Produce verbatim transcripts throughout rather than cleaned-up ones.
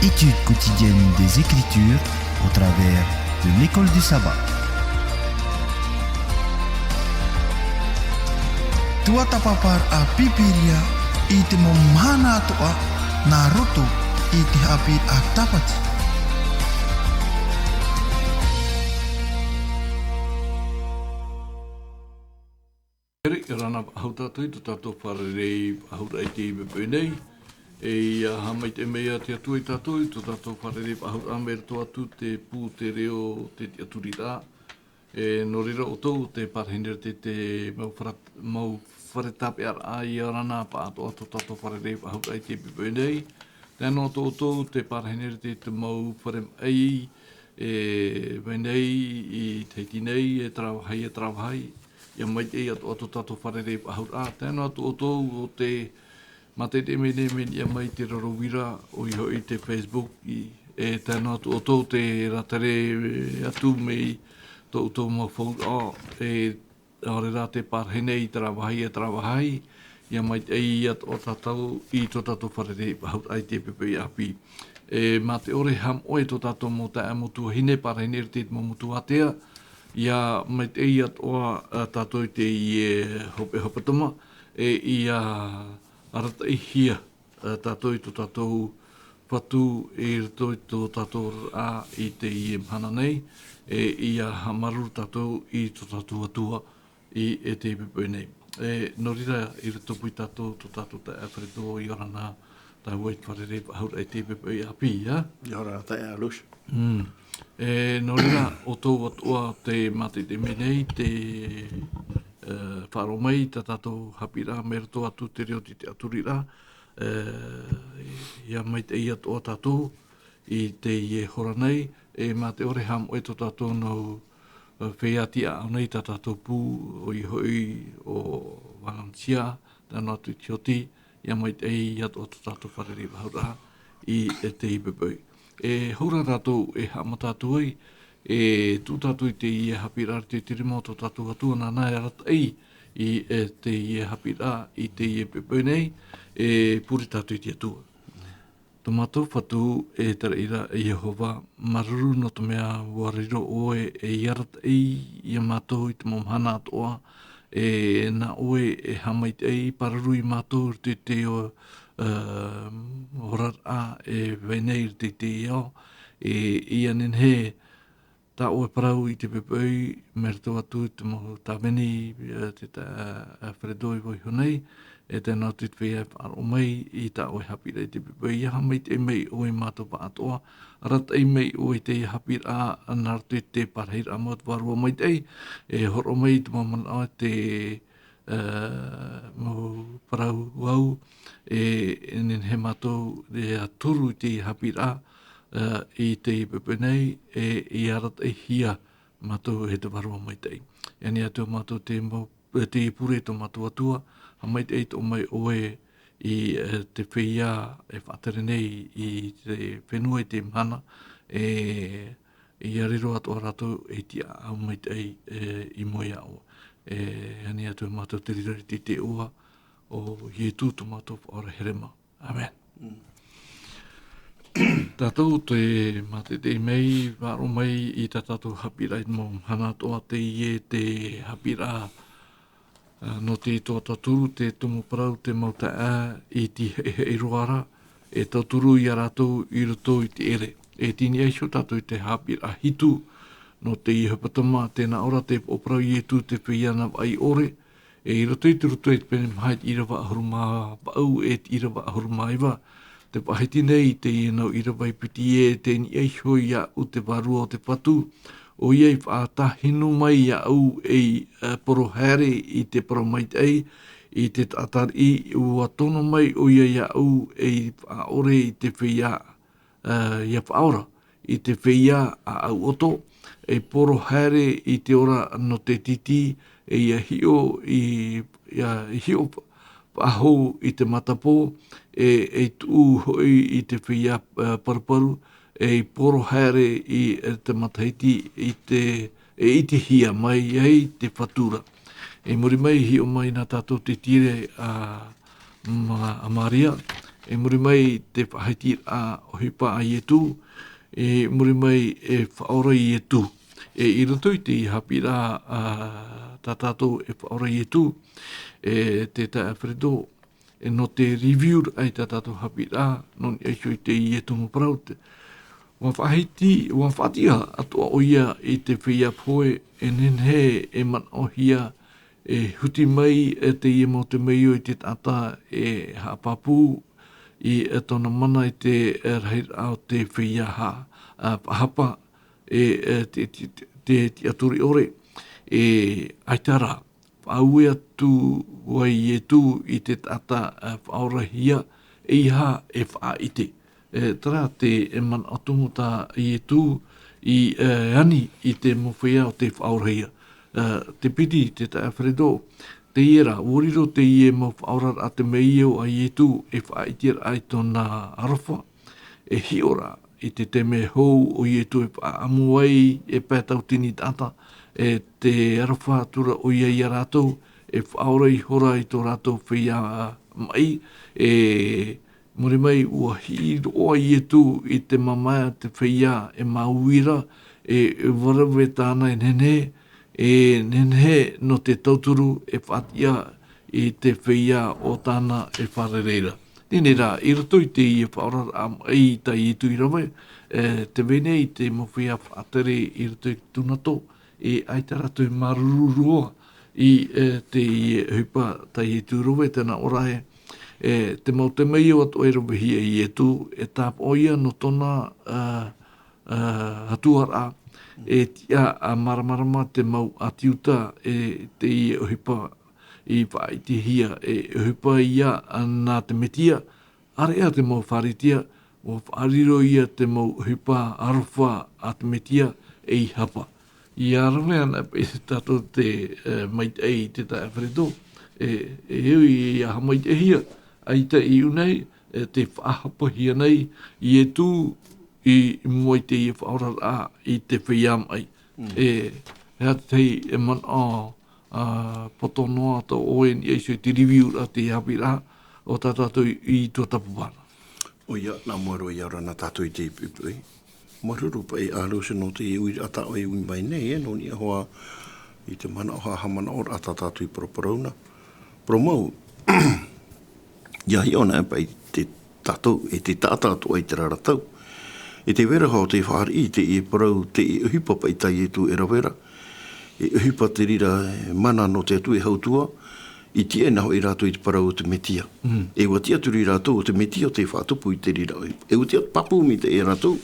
Étude quotidienne des Écritures au travers de l'école du sabbat. Tuatāpaparaʻa Pīpīria i te mau mahana atoʻa nā roto i te haʻapiʻiraʻa Tāpati. ʻIa ora na faʻahou tātou i tō tātou fārerei faʻahou i teie poʻipoʻi nei. E ʻia haʻamaitaʻi mai te Atua ia tātou i tō tātou fārerei faʻahou mai roto atu i te pū, te reo, te tiʻaturiraʻa. E, nō reira ʻoutou te parahine i te, te mau fare, mau fare tāpeʻaraʻa, ʻia ora na pāʻatoʻa tō tātou fārerei faʻahou i teie poʻipoʻi nei. Tae noa atu ʻoutou te parahine i te, te mau fare maʻi, e, vai nei i Tahiti nei, e Tara Vāhi, e Tara Vāhi. ʻIa maitaʻi atoʻa tō tātou fārerei faʻahou. Tae noa atu ʻoutou o te mātaʻitaʻi mai nei, mai niʻa mai te roro uira, ʻoia hoʻi te Facebook, i, e tae noa atu ʻoutou te rātere atu mai tō ʻoutou mau faʻaroʻo, e ʻaore rā te parahine i Tara Vāhi, e Tara Vāhi, ʻia maitaʻi atoʻa tātou i tō tātou fārerei faʻahou i teie poʻipoʻi ʻāpī. E, mā te ʻore haʻamoʻe tō tātou mau taeaʻe, mau tuahine, parahine i te mau motu ātea, ʻia maitaʻi atoʻa, ā, tātou i teie hopeʻa hepetoma, e ʻia arataʻihia, ā, tātou i tō tātou Fatu i roto i tō tātou oraraʻa i teie mahana nei, e ʻia haʻamāuruuru tātou i tō tātou Atua i, e teie poʻipoʻi nei. E, nō reira, i roto paʻi tātou, tō tātou taeaʻe Alfredo, ʻia ora na, tāua i te fārerei faʻahou i teie poʻipoʻi ʻāpī, ā? ʻIa ora, taeaʻe Lush. Mm. E, nō reira, ʻoutou atoʻa te mātaʻitaʻi mai nei, te, e, faʻaroʻo mai i tā tātou haʻapiʻiraʻa mai roto atu i te reo, te tiʻaturiraʻa, e, ʻia maitaʻi atoʻa tātou i teie hora nei, e mā te ʻore haʻamoʻe tō tātou nau, e, feiā tiʻaʻau nei tā tātou pū, ʻoia hoʻi ʻo Valencia, tae noa atu i te Hoti, ʻia maitaʻi atoʻa tō tātou fārerei faʻahou i, e teie poʻipoʻi. E hou rā tātou e haʻamata atu ai, e tuʻu tātou i teie haʻapiʻiraʻa i te rima o tō tātou Atua, nāna e arataʻi i, e teie haʻapiʻiraʻa i teie poʻipoʻi nei, e pure tātou i te Atua. Tō mātou Fatu, e Taraʻira, e Iehova, māuruuru nō te mea ʻua riro ʻoe ei arataʻi ia mātou i te mau mahana atoʻa, e nā ʻoe e haʻamaitaʻi, pāruru ia mātou i roto i te, e, oraraʻa e vai nei i roto i te ao, e ʻia nehenehe tā ʻoe parau i te poʻipoʻi, mai roto atu i te mau tāvini, e, te tā, e, Alfredo i vaiiho nei, e tae noa atu i te feiā e faʻaroʻo mai i tā ʻoe haʻapiʻiraʻa i te poʻipoʻi, ʻia haʻamaitaʻi mai ʻoe ia mātou pāʻatoʻa, arataʻi mai ʻoe i teie haʻapiʻiraʻa, nā roto i te parahiraʻa mau o te Vārua Maitaʻi, e hōroʻa mai i te mau manaʻo, te, e, mau parau ʻau, e, e nehenehe mātou e turu i teie haʻapiʻiraʻa, e, i teie poʻipoʻi nei, e, ʻia arataʻihia mātou e te Vārua Maitaʻi. E ani atu ia mātou te mau, e, te pure tō mātou Atua, haʻamaitaʻi atoʻa mai ʻoe i, e, te feiā e faʻatere nei i te fenua i teie mahana, e, ʻia riro atoʻa rātou ei tiʻaʻau maitaʻi, e, i mua ia ʻoe. E ani atu ia mātou te riro i te iʻoa o Ietu tō mātou Faʻaora here mā. ʻĀmene. Mm. Tātou te mātaʻitaʻi mai, faʻaroʻo mai i tā tātou haʻapiʻiraʻa i te mau mahana atoʻa, teie te haʻapiʻiraʻa, ā, nō te tuatāturu, te tumu parau, te mau taeaʻe i te heʻeheʻe roa ra, e tauturu ia rātou i roto i te ʻere. E tini iho tātou i te haʻapiʻiraʻa hitu, nō teie hepetoma, tē nā ʻō ra te upoʻo parau, Ietu te feiā navaʻi ʻore, e i roto i te Rutu e te pene maha, i te ʻīrava ʻahuru mā vaʻu e te ʻīrava ʻahuru mā iva, tē faʻahiti nei i teie nau ʻīrava, e piti ē, tē niʻa iho iāʻu te Vārua o te Fatu, ʻoia i faʻatāhinu mai iāʻu ei, e, poro haere i te parau maitaʻi, i te taʻata riʻi, ʻua tono mai ʻoia iāʻu ei faʻaʻore i te feiā, ā, ʻia faʻaora i te feiā ʻāʻau ʻoto, e poro haere i te ora nō te tītī, e ʻia hiʻo i, ʻia hiʻo faʻahou i te matapō, e, e tuʻu hoʻi i te feiā, ā, paruparu, e poro haere i, e te matahiti i te, e ʻitehia mai ai te Fatu ra. I muri mai, hiʻo mai nā tātou te tītī a, ma-, a Maria, I muri mai te faʻahitiraʻa ʻohipa a Ietu, i muri mai e faʻaora Ietu. E i roto i te haʻapiʻiraʻa, ā, tā tātou e faʻaora Ietu, e te taeaʻe Alfredo, e nō te review ai tā tātou haʻapiʻiraʻa, nō niʻa iho i teie tumu parau te, ʻua faʻahiti, ʻua faʻatiʻa atoʻa ʻoia i te feiā pohe, e nehenehe e manaʻohia, e huti mai, e teie mau temeio i te taʻata e haʻapāpū, i, e tōna mana i te, e rahiraʻa o te feiā ha-, ā, faʻahapa, e, e te, te, te, te tiʻaturi ʻore, e ʻaita rā, faʻaue atu ai Ietu i te taʻata, e, faʻaorahia, eiaha e faʻaʻite. E, terā te, e, manaʻo tumu tā Ietu i, e, ani i te mau feiā o te faʻaorahia. E, te piti, te taeaʻe Alfredo, teie rā, ʻua riro teie mau faʻaoraraʻa temeio a Ietu e faʻaʻiteraʻa i tōna aroha, e hiʻo ra i te taime hou ʻo Ietu e faʻaʻamu ai e pae tauatini taʻata, e tē aroha atu ra ʻoia ia rātou, e faʻaora ihora i tō rātou feiā maʻi, e muri mai ʻua hiʻo roa Ietu i te mamae o te feiā e māuiui ra, e, e varave tāna e nehenehe, e nehenehe nō te tauturu e faʻatiʻa i te feiā o tāna e fārerei ra. Teie rā, i roto i teie faʻaoraraʻa maʻi tā Ietu i rave, e, tē vai nei te mau feiā faʻatere i roto i te tūnato, e ʻaita rātou e māuruuru roa i, e, teie ʻohipa tā Ietu i rave, tē nā ʻō ra ē, e, te mau temeio atoʻa e ravehia e Ietu, e tāpaʻo ïa nō tōna, e, ā, hatuaraʻa, e tiʻa ā māramarama te mau ʻāti Iuta, e teie ʻohipa i faʻaʻitehia, e ʻohipa ïa nā te Metia, ʻāreʻa te mau Pharisea, ʻua faʻariro ïa te mau ʻohipa aroha a te Metia ei hapa. ʻIa rave ana paʻi tātou te, e, maitaʻi i te taeaʻe Alfredo, e, e au ïa haʻamaitaʻihia, ʻaita i ʻō nei, e, tē faʻahapahia nei Ietu i mua i teie faʻaoraraʻa i te feiā maʻi. Mm. E, e aha te tahi e manaʻo, ā, poto noa tō ʻoe i niʻa iho i te review ra, te haʻapiʻiraʻa o tā tātou i, i tuatāpapa na. ʻOia, nā mua roa ïa ora na tātou i te poʻipoʻi. Māuruuru paʻi ʻa Rose nō te uiraʻa tā ʻoe e ui mai nei, e, nō niʻa hoʻi i te manaʻo, haʻamanaʻo ra tā tātou i paraparau na. Parau mau, ʻia hiʻo na paʻi te tātou, e te taʻata atoʻa i terā ra tau. E tē vai ra hoʻi te fāriʻi i teie parau, teie ʻohipa paʻi tā Ietu e rave ra. E ʻohipa te reira, e mana nō te Atua, e hau atu ā, i tiʻa na hoʻi rātou i te parau o te Metia. Mm. E ʻua tiʻaturi rātou ʻo te Metia tē faʻatupu i te reira ʻohipa. E ʻua tiʻa pāpū mai te, e rātou,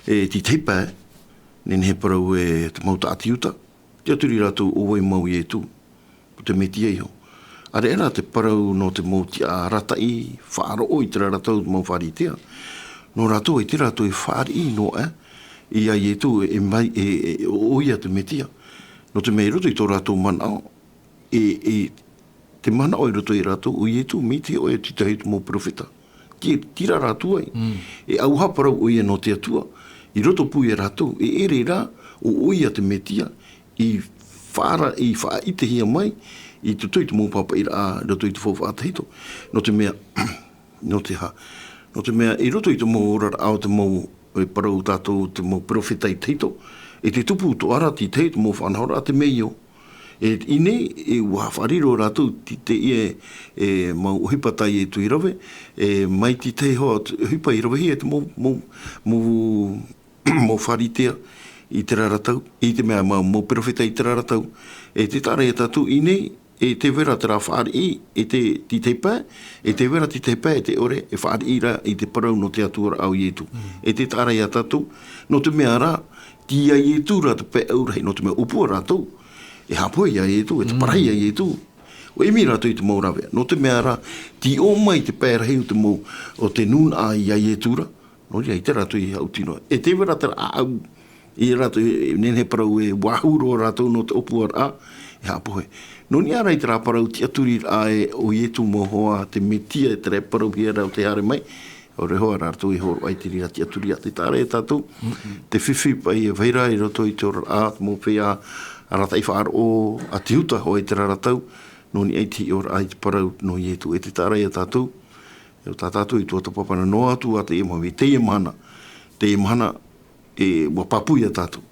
e te tahi pae, nehenehe parau e te mau taʻata Iuta, tiʻaturi rātou ʻo vai mau Ietu, ʻo te Metia iho. ʻĀreʻa rā te parau nō te mau tiʻa arataʻi, faʻaroʻo i terā ra tau mau Pharisea. Nō rātou, ʻaita rātou e fāriʻi noa aʻe ia Ietu e mai, e, e, ʻo, ʻoia te Metia. Nō te mea i roto i tō rātou manaʻo, e, e, te manaʻo i roto ia rātou, ʻo Ietu, mai te hōʻē te tahi o te mau perofeta. Tē, tē ʻite ra rātou ai. Mm. E ʻauha parau ʻoia nō te Atua, i roto pū ia rātou, e ʻere rā, ʻo, ʻoia te Metia, i faʻara-, i faʻaʻitehia mai, i roto i te mau pāpaʻiraʻa, i roto i te faufaʻa tahito. Nō te mea, nō te aha? Nō te mea, i roto i te mau oraraʻa o te mau, e parau tātou, te mau perofeta i tahito, e tē tupu atoʻa ra te tahi o te mau faʻanahoraʻa temeio. E, i ʻō nei, e ʻua faʻariro rātou i te, e, e mau ʻohipa tā Ietu i rave, e mai te tahi hoʻi ʻohipa i ravehia e te mau, mau, mau, mau Pharisea i terā ra tau, i te mea mau, mau perofeta i terā ra tau. E tē taʻa ra ia tātou i ʻō nei, e tē vai ra terā fāriʻi, e te, te tahi pae, e tē vai ra te tahi pae, e te ʻore, e fāriʻi ra i te parau nō te Atua ra ʻo Ietu. Mm. E tē taʻa ra ia tātou, nō te mea rā, tei ia Ietu rā te pae ʻaurahi, nō te mea ʻōpua rātou, e haʻapohe ia Ietu, e te Mm. parahi ia Ietu. ʻUa ʻimi rātou i te mau rāveʻa. Nō te mea rā, tei ʻō mai te pae rahi o te mau, o te nūnaʻa ia Ietu ra, nō reira, ʻaita rātou i haʻuti noa. E tē vai ra terā ʻāʻau, ia rātou, e, nehenehe parau e vāhi roa rātou nō te ʻōpuaraʻa, e haʻapohe. Nō niʻa rā i terā parau tiʻaturiraʻa ē ʻo Ietu mau hoa, te Metia, e terā e parauhia ra ʻo tē haere mai, ʻaore hoʻi rātou e hōroʻa i te reira tiʻaturi, ʻaita e taʻa ra ia tātou, Mm-mm. te fifi paʻi e vai ra i roto i te oraraʻa, te mau feiā arataʻi faʻaroʻo, ʻāti Iuta hoʻi i terā ra tau, nō niʻa i te hiʻoraʻa i te parau nō Ietu, e tē taʻa ra ia tātou, E tā tātou i tuatāpaparahi noa atu ā teie mahana, teie mahana, teie mahana, e, ʻua pāpū ia tātou.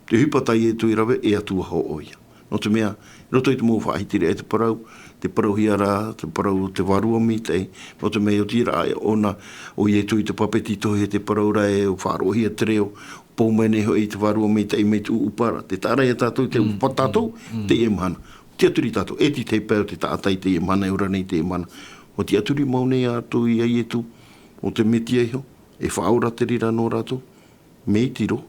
Te ʻohipa tā Ietu i rave, e Atua hoʻi ʻoia. Nō te mea, i roto i te mau faʻahitiraʻa e te parau, tē parauhia ra, te parau o te vārua maitaʻi, nō te mea, i oti ra ʻōna, ʻo Ietu i te pape tītohi e te parau ra e faʻaroʻohia te reo, pau mai nei hoʻi i te vārua maitaʻi mai te ʻūʻupa ra. Tē taʻa ra ia tātou, te Mm. ʻūʻupa tātou, Mm. teie mahana. Tiʻaturi tātou, e te tahi pae o te taʻata i teie mahana, e ora nei teie mahana. ʻUa tiʻaturi mau nei ā rātou ia Ietu, ʻo te Metia iho, e faʻaora te reira nō rātou. Mea iti roa.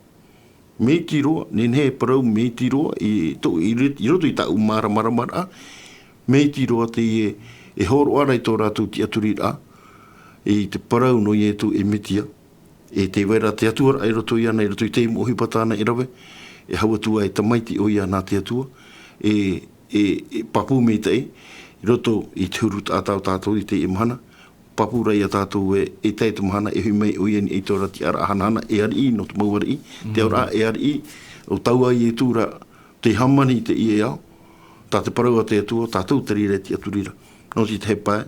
Mea iti roa, nehenehe e parau mea iti roa, i, to, i ri-, i roto i tāʻu māramarama ra, mea iti roa teie, e hōroʻa ra i tō rātou tiʻaturiraʻa, i te parau nō Ietu e Metia, e tē vai ra te Atua ra i roto iāna, i roto i te mau ʻohipa tāna i rave, e hau atu ā e tamaiti ʻoia nā te Atua, e, e, e pāpū maitaʻi, i roto i te huru taʻata o tātou i teie mahana, pāpū ra ia tātou ē, e tae te mahana, e hoʻi mai ʻoia i niʻa i tō rātou tiʻaraʻa hanahana, e ariʻi, nō te mau ariʻi, te Mm. auraʻa, e ariʻi, ʻo taua Ietu ra, tē hāmani i teie ao, tā te parau a te Atua, tātou te reira e tiʻaturi ra. Nō te tahi pae,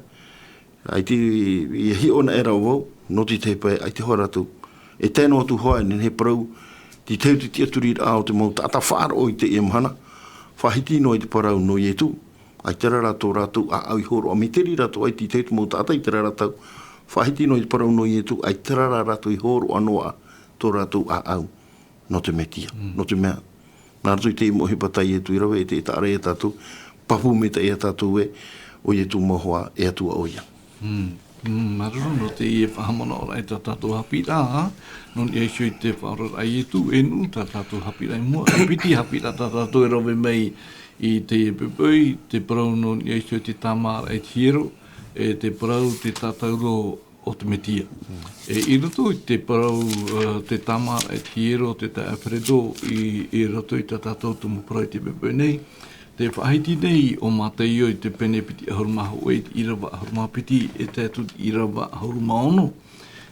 ʻaita i hiʻo anaʻe ra vau, nō te tahi pae, ʻaita hoʻi rātou. E tae noa atu hoʻi, nehenehe e parau, te tahi o te tiʻaturiraʻa o te mau taʻata faʻaroʻo i teie mahana, faʻahiti noa i te parau nō Ietu, ʻaita rā rā tō rātou ʻāʻau i hōroʻa, mai te reira rātou ʻaita i te mau taʻata i terā ra tau. Faʻahiti noa i te parau nō Ietu, ʻaita rā rā rātou i hōroʻa noa tō rātou ʻāʻau nō te Metia. Mm. Nō te mea, nā roto i te mau ʻohipa tā Ietu i rave, e te, e taʻa ra ia tātou, pāpū maitaʻi ia tātou ē, ʻo Ietu mau hoa, e Atua ʻoia. Mm. Mm, māuruuru nō teie faʻahaʻamanaʻoraʻa i tā tātou haʻapiʻiraʻa, nō niʻa iho i te faʻaoraraʻa a Ietu, e nuʻu tā tātou haʻapiʻiraʻa i mua, e piti haʻapiʻiraʻa tā tātou e rave mai i teie poʻipoʻi, te parau nō niʻa iho i te tāmāraʻa i te hiero, e te parau te tātauro o te Metia. Mm. E i roto i te parau, eh, te tāmāraʻa i te hiero, te taeaʻe Alfredo, i, i roto i tā tātou tumu parau i te poʻipoʻi nei, tē faʻahiti nei ʻo Mātaio i te pene piti ʻahuru mā hōʻē, i te ʻīrava ʻahuru mā piti, e tae atu i te ʻīrava ʻahuru mā ono.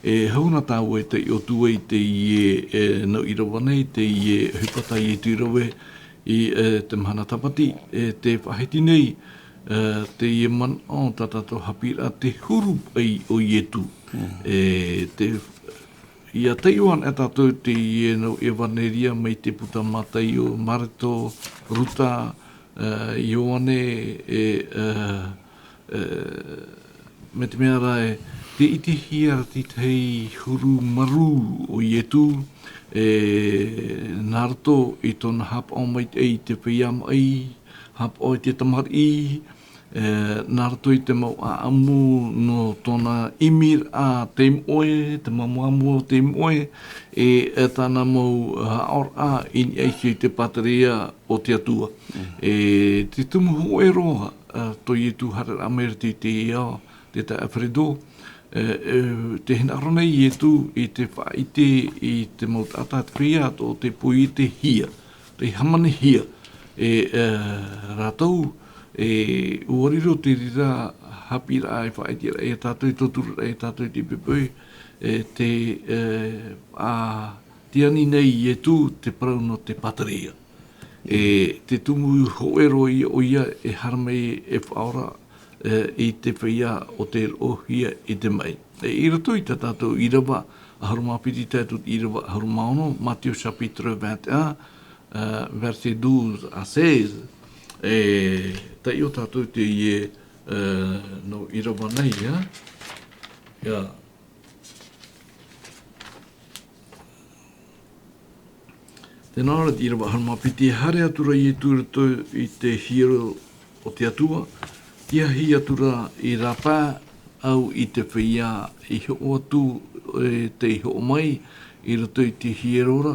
E hau na tāua e taiʻo atu ai i teie, e, nau ʻīrava nei, teie ʻohipa tā Ietu i rave i, e, te mahana Tāpati, e, tē faʻahiti nei, e, teie manaʻo tā tātou haʻapiʻiraʻa te huru paʻi o Ietu. Mm. E, te, ʻia taiʻo anaʻe tātou i teie nau ʻevaneria mai te puta Mātaio, Mareko, Ruka, e, Ioane, e, e, e, mai te mea rā ē, tē ʻitehia ra te tahi huru marū o Ietu, e, nā roto i tōna haʻapaʻo maitaʻi i te feiā maʻi, haʻapaʻo i te tamariʻi, e, nā roto i te mau ʻāʻamu nō tōna ʻimiraʻa tei moʻe, te māmuamu o tei moʻe, e, e tāna mau haʻaoraraʻa i niʻa iho i te pātireia o te Atua. Mm. E, te tumu hōʻē roa, a, tō Ietu haereraʻa mai i roto i te ao, te taeaʻe Alfredo, e, e, tē hinaʻaro nei Ietu i te faʻaʻite i te mau taʻata te feiā, tō te poietehia, tei hāmanihia, e, e, rātou, e, ʻua riro te reira haʻapiʻiraʻa e faʻaʻiteraʻa ia tātou, e tauturu ra ia tātou i te poʻipoʻi, e, te, e, a, tē ani nei Ietu te parau nō te pātireia. E, te tumu hōʻē roa ia ʻoia e haere mai e faʻaora, e, i te feiā o tei roʻohia i te maʻi. E, i roto i tā tātou ʻīrava ʻahuru mā piti tae atu i te ʻīrava ʻahuru mā ono, Matthieu chapitre vingt et un, e, verset douze à seize, e, taiʻo tātou i teie, e, nau ʻīrava nei, ā. Ia. Tē nā ʻō ra te ʻīrava ʻahuru mā piti, haere atu ra Ietu i roto i te hiero o te Atua, tiahi atu ra i rāpae au i te feiā i hoʻo atu, e, tei hoʻo mai i roto i te hiero ra,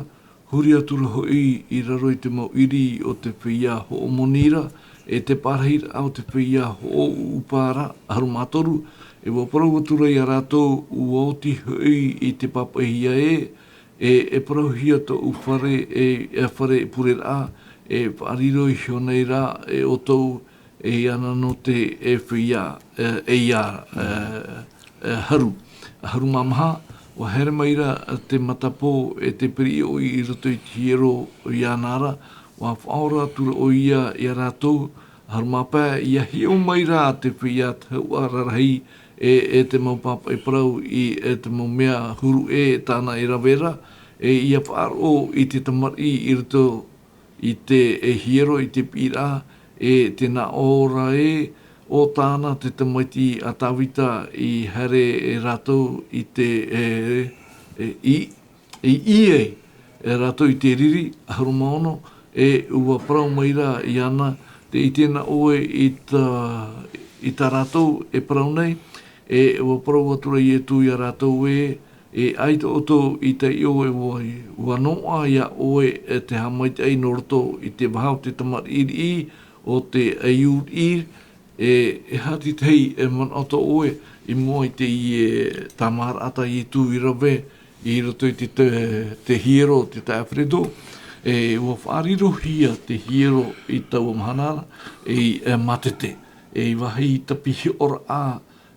huri atu ra hoʻi i raro i te mau ʻiri o te feiā hoʻo moni ra, e te pārahiraʻa o te feiā hoʻo ʻūʻupa ra, ʻahuru mā toru, e ʻua parau atu ra ia rātou, ʻua oti hoʻi i te pāpaʻihia ē, e, e parauhia tōʻu fare, e, e fare pureraʻa, e faʻariro iho nei rā, e ʻoutou, e ana nō te, e feiā, e, e ia, e, e, haru. ʻAhuru mā maha, ʻua haere mai ra te matapō, e te piriʻiʻoi i roto i te hiero iāna ra, ʻua faʻaora atu ra ʻoia ia rātou, ʻahuru mā pae, ʻia hiʻo mai rā te feiā tahuʻa rarahi, e, e te mau pāpaʻi parau i, e te mau mea huru ʻē tāna e rave ra, e ia faʻaroʻo i te tamariʻi i roto i te, e hiero, i te piʻiraʻa, e te nā ʻō ra ē, ʻo tāna te tamaiti a Tāvita i haere e rātou i te, e, e, i, i, i ai, e rātou i te riri, ʻahuru mā ono, e ʻua parau mai ra iāna, tē ʻite na ʻoe i tā, i tā rātou e parau nei, e ʻua parau atu ra Ietu iā rātou ē, e ʻaita ʻoutou i taiʻo e ʻua, ʻua noaʻa iā ʻoe e te haʻamaitaʻi nō roto i te vaha o te tamariʻi riʻi, o te ʻaiū riʻi, e, e aha te tahi e manaʻo tō ʻoe i mua i teie tāmāraʻa tā Ietu i rave i roto i te, te, te hiero, te taʻe Alfredo, e, ʻua faʻarirohia te hiero i taua mahana ra, e, e mātete, e, i vāhi tāpiʻiraʻa,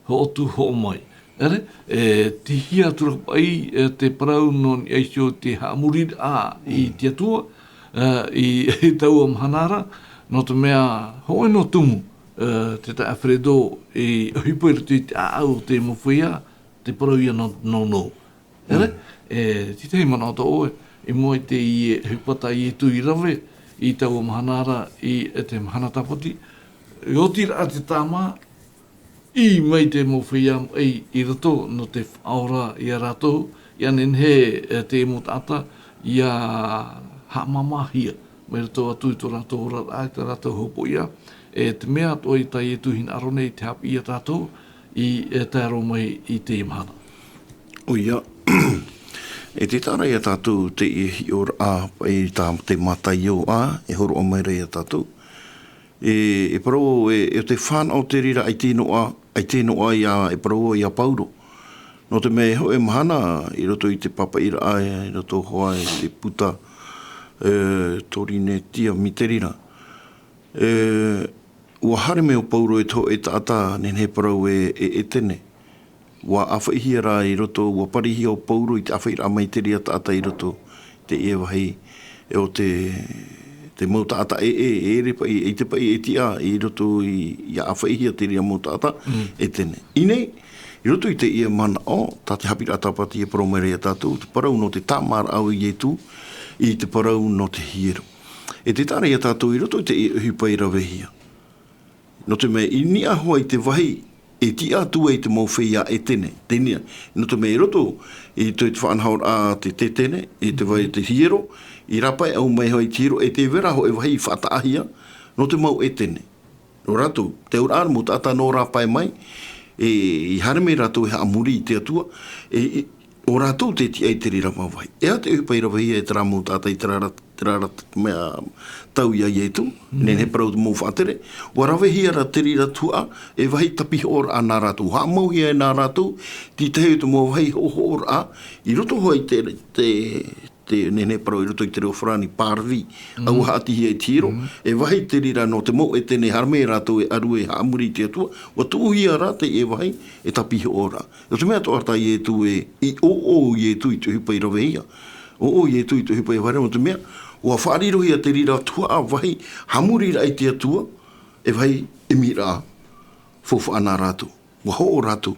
hoʻotu, hoʻo mai. ʻEre, e, tei hea atu ra paʻi, e, te parau nō niʻa iho i te haʻamoriraʻa i te Atua, e, i, i taua mahana ra, nō te mea, hōʻē noa tumu, e, te taʻe Alfredo, i ʻohipa i roto i te ʻāʻau o te mau feiā, te parau ia nō, nō, nō. ʻEre, e, tei tahi manaʻo tō ʻoe, i mua i teie ʻohipa tā Ietu i rave, i taua mahana ra, i, e te mahana tāpati, i oti ra te tāmā, ʻī mai te mau feiā maʻi i roto nō te faʻaora iā rātou, ʻia nehenehe, e, te mau taʻata, ʻia haʻamāmāhia, mai roto atu i tō rātou oraraʻa, i tā rātou hopoiʻa, e te mea atoʻa tā Ietu i hinaʻaro nei te haʻapiʻi iā tātou, i, e, tae roa mai i teie mahana. ʻOia, e tē taʻa ra iā tātou teie hiʻoraʻa, i tā te Mataio, ā, e hōroʻa mai ra iā tātou. E, e parau, e, e te fānaʻo te reira ʻaita noa, ʻaita noa iā, e parau iā Pauro. Nō te mea e hōʻē mahana, i roto i te pāpaʻiraʻa, i roto hoʻi i te puta, e, Torinetia Miterira. E, ʻua haere mai ʻo Pauro e te hōʻē taʻata, nehenehe parau e, e, ʻEtene. ʻUa ʻāfaʻihia rā i roto, ʻua parihia ʻo Pauro i te ʻāfaʻiraʻa mai te reira taʻata i roto, teie vāhi, e ʻo te, te mau taʻata ʻē, ʻē, ʻē, ʻere paʻi, ʻeʻita paʻi e tiʻa i roto i, ʻia ʻāfaʻihia te reira mau taʻata, ʻEtene. I ʻō nei, i roto i teie manaʻo, tā te haʻapiʻiraʻa tāpati e parau mai ra iā tātou, te parau nō te tāmāraʻa o Ietu, i te parau nō te hiero. E tē taʻa ra iā tātou i roto i teie ʻohipa i ravehia. Nō te mea i niʻa hoʻi te vāhi, e tiʻa atu ai te mau feiā ʻEtene, te niʻa, nō te mea i roto, i te, te faʻanahoraʻa te, te ʻEtene, i te vāhi te hiero, i rāpae au mai hoʻi te hiero, e tē vai ra hōʻē vāhi i faʻataʻahia, nō te mau ʻEtene. Nō rātou, te auraʻa mau taʻata nō rāpae mai, e, i haere mai rātou e haʻamori i te Atua, e, e, ʻo rātou te tiʻa i te reira mau vāhi. E aha te ʻohipa i ravehia e terā mau taʻata i terā ra, terā ra mea tau iā Ietu, nehenehe parau te mau faʻatere, ʻua ravehia ra te reira tuhaʻa, e vāhi tāpiʻiraʻa nā rātou. Haʻamauhia e nā rātou, te tahi o te mau vāhi hoʻohoʻoraʻa, i roto hoʻi te, te, te nehenehe parau i roto i te reo farāni, parvis, ʻaua haʻatihia i te hiero, e vāhi te reira nō te mau ʻEtene haere mai rātou e ʻaru e haʻamori i te Atua, ʻua tuʻuhia rā teie vāhi e tāpiʻiraʻa. Nō te mea atoʻa tā Ietu e, i ʻōʻō Ietu i te ʻohipa i ravehia. ʻŌʻō Ietu i te ʻohipa i ravehia, nō te mea, ʻua faʻarirohia te reira tuhaʻa vāhi, haʻamoriraʻa i te Atua, e vāhi ʻimiraʻa, faufaʻa nā rātou. ʻUa hoʻo rātou.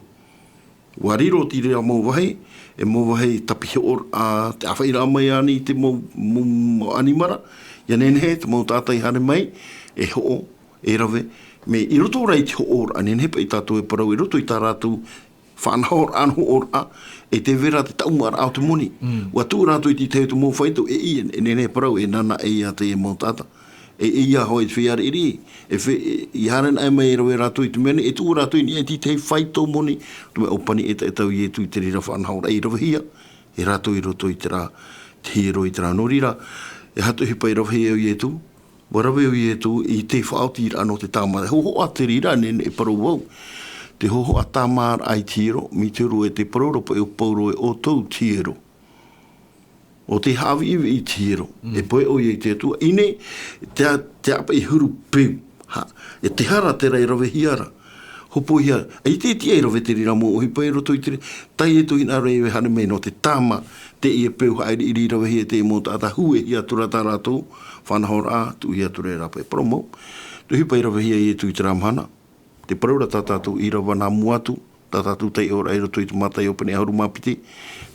ʻUa riro te reira mau vāhi, e mau vāhi tāpiʻiraʻa, te ʻāfaʻiraʻa mai ānei i te mau, mau, mau ʻanimara, ʻia nehenehe, te mau taʻata i haere mai, e hoʻo, e rave, mea i roto rā i te hoʻoraʻa, nehenehe paʻi tātou e parau, i roto i tā rātou faʻanahoraʻa, hoʻoraʻa, e tē vai ra te taʻumaʻaraʻa o te moni. ʻUa tuʻu rātou i te tahi o te mau faito, e, e, e nehenehe parau, e nānaʻe ia te mau taʻata. E, e ia hoʻi te feiā riʻiriʻi, e fe-, e, i haere anaʻe mai e rave rātou i te mea nei, e tuʻu rātou i niʻa i te tahi faito moni, te mea ʻōpani ʻetaʻeta ʻo Ietu i te reira faʻanahoraʻa i ravehia, e rātou i roto i terā, te hiero i terā. Nō reira, e aha te ʻohipa i ravehia ʻo Ietu, ʻua rave ʻo Ietu i te faʻaotiraʻa nō te tāmā. Hōhoʻa te reira, nehenehe e parau vau. Te hōhoʻa tāmāraʻa i te hiero, mai te huru e te parau ra paʻi ʻo Pauro e ʻoutou te hiero. ʻO te haʻaviʻiviʻi i te hiero. E pohe ʻoia i te Atua. I ʻō nei, te, te ʻāpaʻi huru peu. Ha, e te hara terā i ravehia ra. Hopoihia, ʻaita e tiʻa i rave te reira mau ʻohipa i roto i te re-, tā Ietu i hinaʻaro e haere mai nō te tāmā, teie peu haʻairiʻiri i ravehia e te mau taʻata, hūhia atu ra tā rātou faʻanahoraʻa, tuʻuhia atu ra e rāpae. Parau mau, te ʻohipa i ravehia e Ietu i terā mahana. Te parau ra tā tātou ʻīrava nā mua atu, tā tātou taiʻoraʻa i roto i te Mātaio pene ʻahuru mā piti,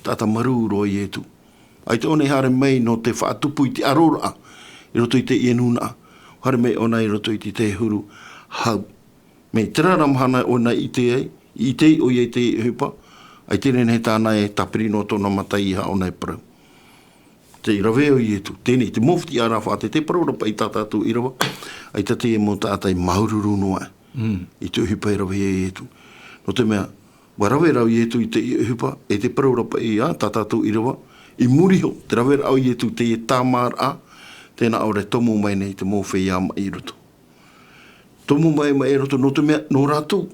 taʻata marū roa Ietu. ʻAita ʻōna i haere mai nō te faʻatupu i te ʻaroraʻa i roto i teie nūnaʻa. Haere mai ʻōna i roto i te tahi huru hau. Mai terā ra mahana ʻōna i ʻite ai, i ʻite ai ʻoia i te ʻohipa, ʻaita e nehenehe tāna e tāpiri noa tōna mata i haʻa ʻōna e parau. Tei rave o Ietu, teie nei, te mau fiti ʻāraʻa faʻaʻite, tē parau ra paʻi tā tātou ʻīrava, ʻaita teie mau taʻata i māuruuru noa aʻe. Mm. I te ʻohipa e rave ia Ietu. Nō te mea, ʻua rave rā Ietu i te ʻohipa, e tē parau ra paʻi ā, tā tātou ʻīrava, i muri iho, te raveraʻa o Ietu, teie tāmāraʻa, tē nā ʻō ra e tomo mai nei te mau feiā maʻi i roto. Tomo mai, maʻi i roto, nō te mea, nō rātou.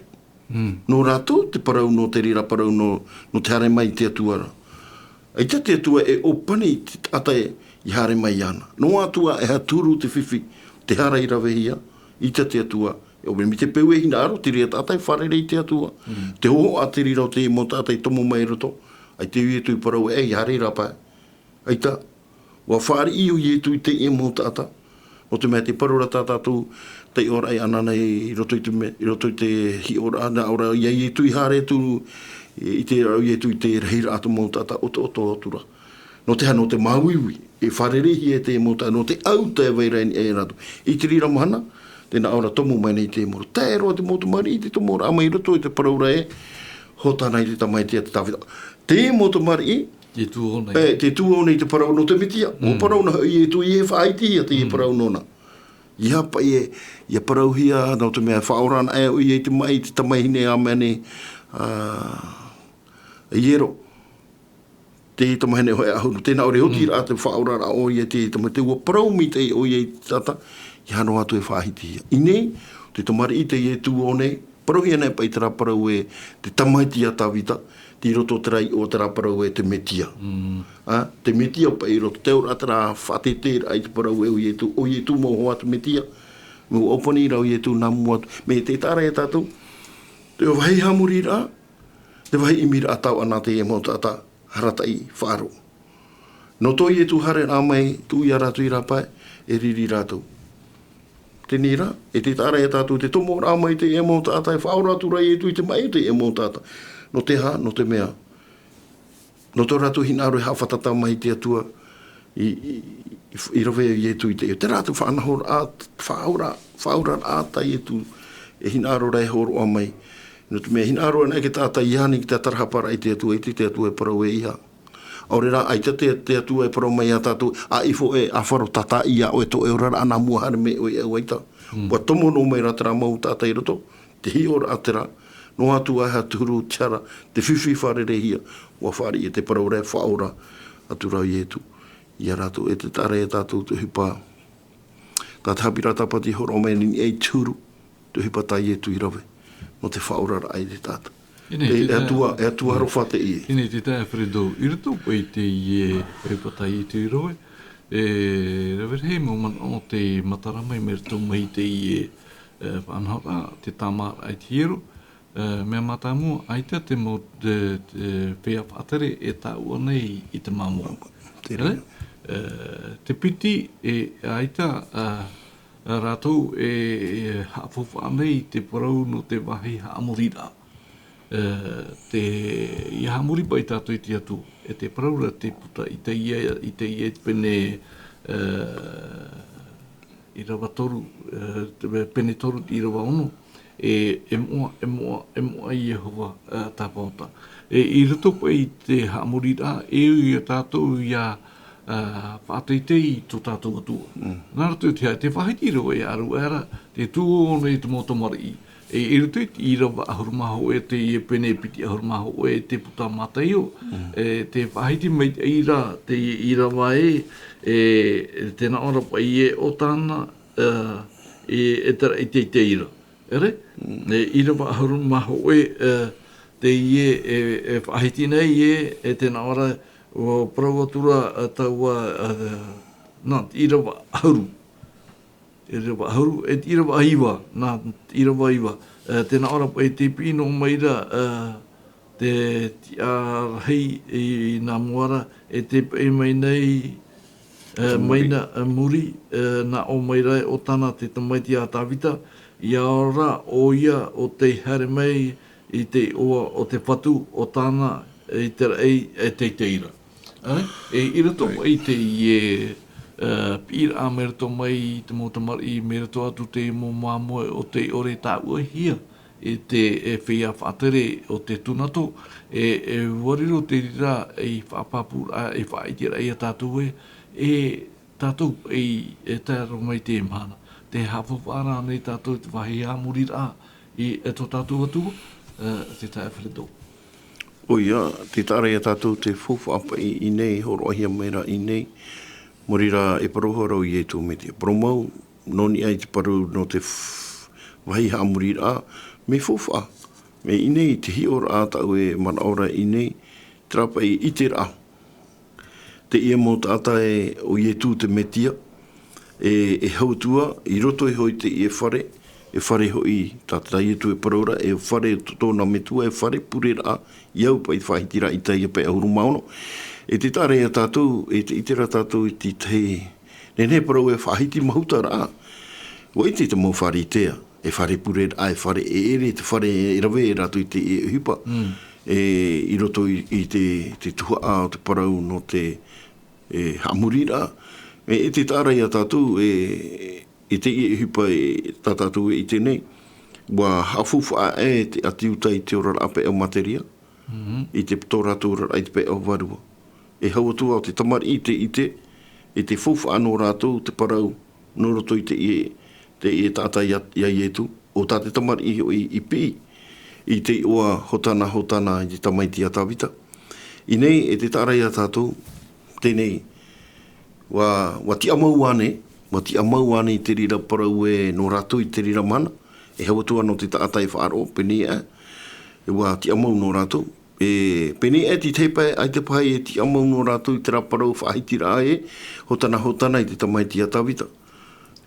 Mm. Nō rātou te parau, nō te reira parau, nō, nō te haere mai i te Atua ra. ʻAita te Atua e ʻōpani i te taʻata e, i haere mai iāna. Noa atu ā e aha te huru, te fifi, te hara i ravehia, ʻaita te Atua e ʻōpani. Mai te peu e hinaʻaro, te reira taʻata e fārerei i te Atua. Mm. Te hōhoʻa te reira o te mau taʻata i tomo mai i roto, ʻaita Ietu i parau ē, e haere rā paʻi. ʻAita, ʻua fāriʻi ʻo Ietu i teie mau taʻata. Nō te mea tē parau ra tā tātou taiʻoraʻa i ʻanaʻana i roto i te me-, i roto i te hiʻoraʻa, nā ʻō ra ia Ietu i haere atu, i ʻite ra Ietu i te rahiraʻa o te mau taʻata ʻotoʻoto atu ra. Nō te aha, nō te māuiui, e fārereihia e te mau taʻata, nō te ʻauta e vai ra i niʻa ia rātou. I te reira mahana, tē nā ʻō ra tomo mai nei te mau. Tae roa te mau tamariʻi, tē tomo ra mai i roto i te parau ra ē, Hōtana i te tamaiti a te Tāvita. Te mau tamariʻi, Te tū o nei. E, te tū o nei te parau nō te Metia. Ua Mm. parau na hoʻi Ietu, ʻia faʻahitihia te Mm. parau nōna. ʻIa paʻi e, ʻia parauhia, nō te mea faʻaora ana ʻoia i te maʻi, te tamahine a mea nei, ā, Iero. Te tamahine hōʻē ʻahuru. Tē nā ʻō ra e oti Mm. rā te faʻaoraraʻa ʻoia i te tamaiti, ua parau maitaʻi ʻoia i te taʻata, ʻia noa atu e faʻahitihia. I ʻō nei, te tamariʻi teie tū o nei, parauhia nei paʻi terā parau ē, te tamaiti a Tāvita, tei roto terā iʻoa terā parau ē te Metia. Mm. Ā, te Metia paʻi i roto, te auraʻa terā faʻateiteiraʻa i te parau ē ʻo Ietu, ʻo Ietu mau hoa te Metia. Mea ʻōpani ra ʻo Ietu nā mua atu, mai te taʻa ra ia tātou, te vāhi haʻamoriraʻa, te vāhi ʻimiraʻa tau ana teie mau taʻata, arataʻi, faʻaroʻo. Nō tō Ietu haereraʻa mai, tuʻu ia rātou i rāpae, e riri rātou. Teie rā, e te taʻa ra ia tātou, te tomoraʻa mai teie mau taʻata, e faʻaora atu ra Ietu i te maʻi o teie mau taʻata. Nō te aha, nō te mea, nō tō rātou hinaʻaro e haʻafātata mai i te Atua, i, i, i, i rave Ietu i te, terā te faʻanahoraʻa, faʻaora, faʻaoraraʻa tā Ietu, e hinaʻaro ra e hōroʻa mai. Nō te mea hinaʻaro ana e te taʻata i ani i te tarahaparaʻa i te Atua, i te, te Atua e parau ē ʻeiaha. ʻAore rā, ʻaita te, te Atua e parau mai ia tātou, ʻa ifo ē, ʻa faro tātaʻi ia ʻoe tō ʻoe oraraʻa nā mua haere mai ʻoe i ʻō, ʻaita. Mm. ʻUa tomo noa mai rā terā mau taʻata i roto, te hiʻoraʻa terā, noa atu ā e aha te huru, te hara, te fifi fārereihia, ʻua fāriʻi e te parau ra e faʻaora atu ra Ietu ia rātou, e te taʻa ra ia tātou te ʻohipa. Tā te haʻapiʻiraʻa Tāpati e hōroʻa mai nei ē, i te huru, te ʻohipa tā Ietu i rave, nō te faʻaoraraʻa i te taʻata. Ināʻa, e, te e taeaʻe, Atua, e Atua aroha teie. Ināʻa, te taeaʻe Fredo, i roto paʻi i teie ʻohipa tā Ietu i rave, e rave rahi mau manaʻo tē matara mai mai roto mai i teie, e, faʻanahoraʻa, te tāmāraʻa i te hiero, e, mea mātāmua, ʻaita te mau, te, te feiā faʻatere e tāʻua nei i te māmā. Te reira. E, te piti, e, ʻaita, a, a rātou e, e haʻafaufaʻa nei i te parau nō te vāhi haʻamoriraʻa. E, te, ʻia haʻamori paʻi tātou i te Atua, e te parau ra te puta i teie, i teie pene, e, ʻīrava toru, e, te pene toru, ʻīrava ono, e, e moʻa, e moʻa, e moʻa Iehova, e, Tāpaota. E, i roto paʻi i te haʻamoriraʻa, e ui ia tātou ʻia, e, faʻateitei i tō tātou Atua. Mm. Nā roto i te, te faʻahiti roa e aru aʻera, tē tū o nei te mau tamariʻi. E, i roto i te ʻīrava ʻahuru mā hōʻē, teie pene piti ʻahuru mā hōʻē, te puta Mātaio, Mm. e, tē faʻahiti maitaʻi ra, teie ʻīrava ē, e, tē nā ʻō ra paʻi ē ʻo tāna, e, e, e terā i teitei ra. ʻEre? Mm. E, ʻīrava ʻahuru mā hōʻē, e, teie, e, e faʻahiti nei ē, e tē nā ʻō ra, ʻua parau atu ra, e, taua, e, nā, ʻīrava ʻahuru. ʻĪrava ʻahuru, e te ʻīrava iva, nā, ʻīrava iva. E, tē nā ʻō ra paʻi tē piʻi noa mai ra, e, te tiʻarahi i nā mua ra, e tē paʻi mai nei, e, Te muri. mai nā, e, muri, e, nā ʻō mai ra ē ʻo tāna te tamaiti a Tāvita, ʻia ora ʻoia ʻo tei haere mai, i te iʻoa o te Fatu, o tāna i te raʻi e teitei ra. E, i roto mai i teie, e, piʻiraʻa mai roto mai i te mau tamariʻi, mai roto atu te mau māmoe o tei ʻore tāʻuahia e te, e, feiā faʻatere o te tūnato, e, e ʻua riro te reira ei faʻapāpūraʻa, ei faʻaʻiteraʻa ia tātou ē, e tātou e, e tae roa mai i teie mahana. Tē haʻafaufaʻa ra ānei tātou i te vāhi haʻamoriraʻa i, e tō tātou Atua, e, tē taʻa e Alfredo? ʻOia, tē taʻa ra ia tātou te faufaʻa paʻi i ʻō nei, hōroʻahia mai ra i ʻō nei, mai reira e parau ra ʻo Ietu Metia. Parau mau, nō niʻa i te parau nō te f-, vāhi haʻamoriraʻa, mea faufaʻa, mea i ʻō nei te hiʻoraʻa tāʻu e manaʻo ra i ʻō nei, terā paʻi ʻiteraʻa. Teie mau taʻata ē, ʻo Ietu te Metia, e, e hau atu ā, i roto iho i teie fare, e fare hoʻi, tā, tā Ietu e parau ra, e fare tō tōna metua, e fare pureraʻa, i au paʻi te faʻahitiraʻa i teie pae ʻahuru mā ono. E tē taʻa ra ia tātou, e te ʻite ra tātou i te tahi, nehenehe parau e faʻahiti mahutaraʻa. ʻUa ʻite te mau Pharisea, e fare pureraʻa, e fare e ʻere, te fare e rave e rātou i te, e ʻohipa. Mm. E, i roto i, i te, te tuhaʻa o te parau nō te, e, haʻamoriraʻa. E, e tē taʻa ra ia tātou, e, i teie ʻohipa e tā tātou e ʻite nei, ʻua haʻafaufaʻa e te ʻĀti Iuta i te oraraʻa pae ʻo Materia, Mhm. i te, tō rātou oraraʻa i te pae ʻo Vārua. E hau atu ā ʻo te tamariʻi i te ʻite, e te faufaʻa nō rātou te parau, nō roto i teie, teie taʻata ia, ia Ietu, ʻo tā te tamariʻi hoʻi i piʻi, i te iʻoa Hōtana, Hōtana i te Tamaiti a Tāvita. I ʻō nei, e tē taʻa ra ia tātou, teie nei, ʻua, ʻua tiʻamau ānei, ʻua tiʻamau ānei te reira parau ē nō rātou i te reira mahana, e hau atu ā nō te taʻata e faʻaroʻo, pēneiaʻe, ʻua tiʻamau nō rātou. E, pēneiaʻe te tahi pae, ʻaita paʻi e tiʻamau nō rātou i terā parau faʻahitiraʻa ē, Hōtana, Hōtana i te Tamaiti a Tāvita.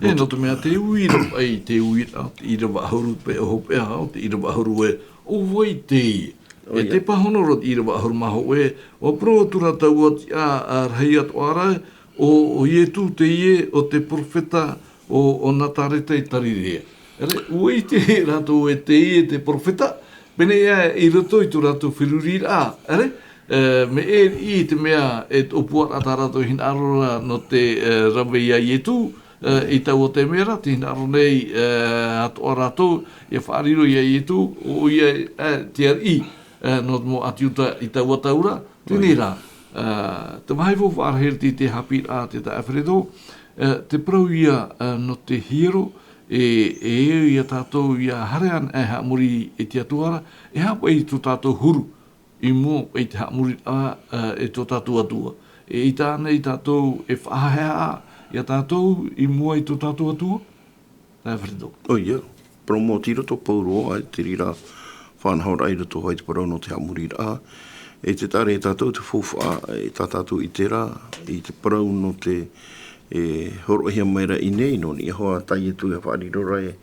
E, nō te mea te uira, ʻaita te uira, te ʻīrava ʻahuru pae ʻo hopeʻa, ʻo te ʻīrava ʻahuru ē, ʻo vai teie? ʻO ia. E te pāhono roa te ʻīrava ʻahuru mā hōʻē, ʻua parau atu ra taua tiʻa, a, rahi atoʻa ra, ʻo, ʻo Ietu teie, ʻo te perofeta, ʻo, ʻo Nazareta i Tarirea. ʻEre, ʻua ʻite rātou ē teie te perofeta, pēneiaʻe i roto i tō rātou feruriraʻa, ʻere, e, mea ʻē riʻi te mea e tupu ra tā rātou hinaʻaro ra nō te, e, rave ia Ietu, e, i taua taime ra, tē hinaʻaro nei, e, atoʻa rātou, ʻia faʻariro ia Ietu, ʻoia, e, te ariʻi, e, nō te mau ʻĀti Iuta i taua tau ra, teie rā, e, te vāhi faufaʻa rahi i te haʻapiʻiraʻa tē taʻa e Alfredo, e, te parau ia, e, nō te hiero, e, e, ia tātou ʻia haere anaʻe haʻamori i te Atua ra, e aha paʻi tō tātou huru, i mua i te haʻamoriraʻa, e, e tō tātou Atua. E ʻaita ānei tātou e faʻahaʻehaʻa ia tātou i mua i tō tātou Atua? Alfredo. ʻOia, parau mau i roto Pauro, ʻaita te reira faʻanahoraʻa i roto i te parau nō te haʻamoriraʻa. E tē taʻa ra ia tātou te faufaʻa, e tā tātou ʻite ra, i te parau nō te, e, hōroʻahia mai ra i ʻō nei, nō niʻa hoʻi tā Ietu e faʻariro ra ē,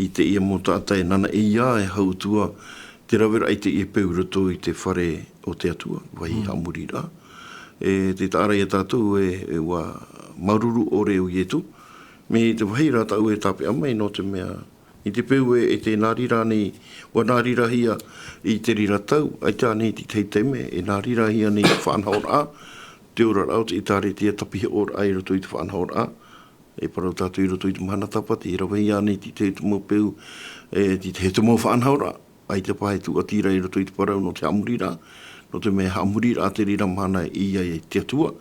i teie mau taʻata e nāna ʻē ia, e hau atu ā, te raveraʻa i teie peu i roto i te fare o te Atua, vāhi Mm. haʻamoriraʻa. E tē taʻa ra ia tātou ē, e ʻua māuruuru ʻore ʻo Ietu, mai te vāhi ra tāʻu e tāpeʻa mai nō te mea, i te peu ē, e tē nā reira nei, ʻua nā reirahia i te reira tau, ʻaita ānei te tahi taime, e nā reirahia nei te faʻanahoraʻa, te oraraʻa o te ʻĒkālesia, te pihaʻoraʻa i roto i te faʻanahoraʻa, e parau tātou i roto i te mahana tāpati, e rave ānei te tahi atu mau peu, e te tahi atu mau faʻanahoraʻa, ʻaita paʻi e tūʻati ra i roto i te parau nō te haʻamoriraʻa, nō te mea haʻamoriraʻa te reira mahana i ʻō ai te Atua,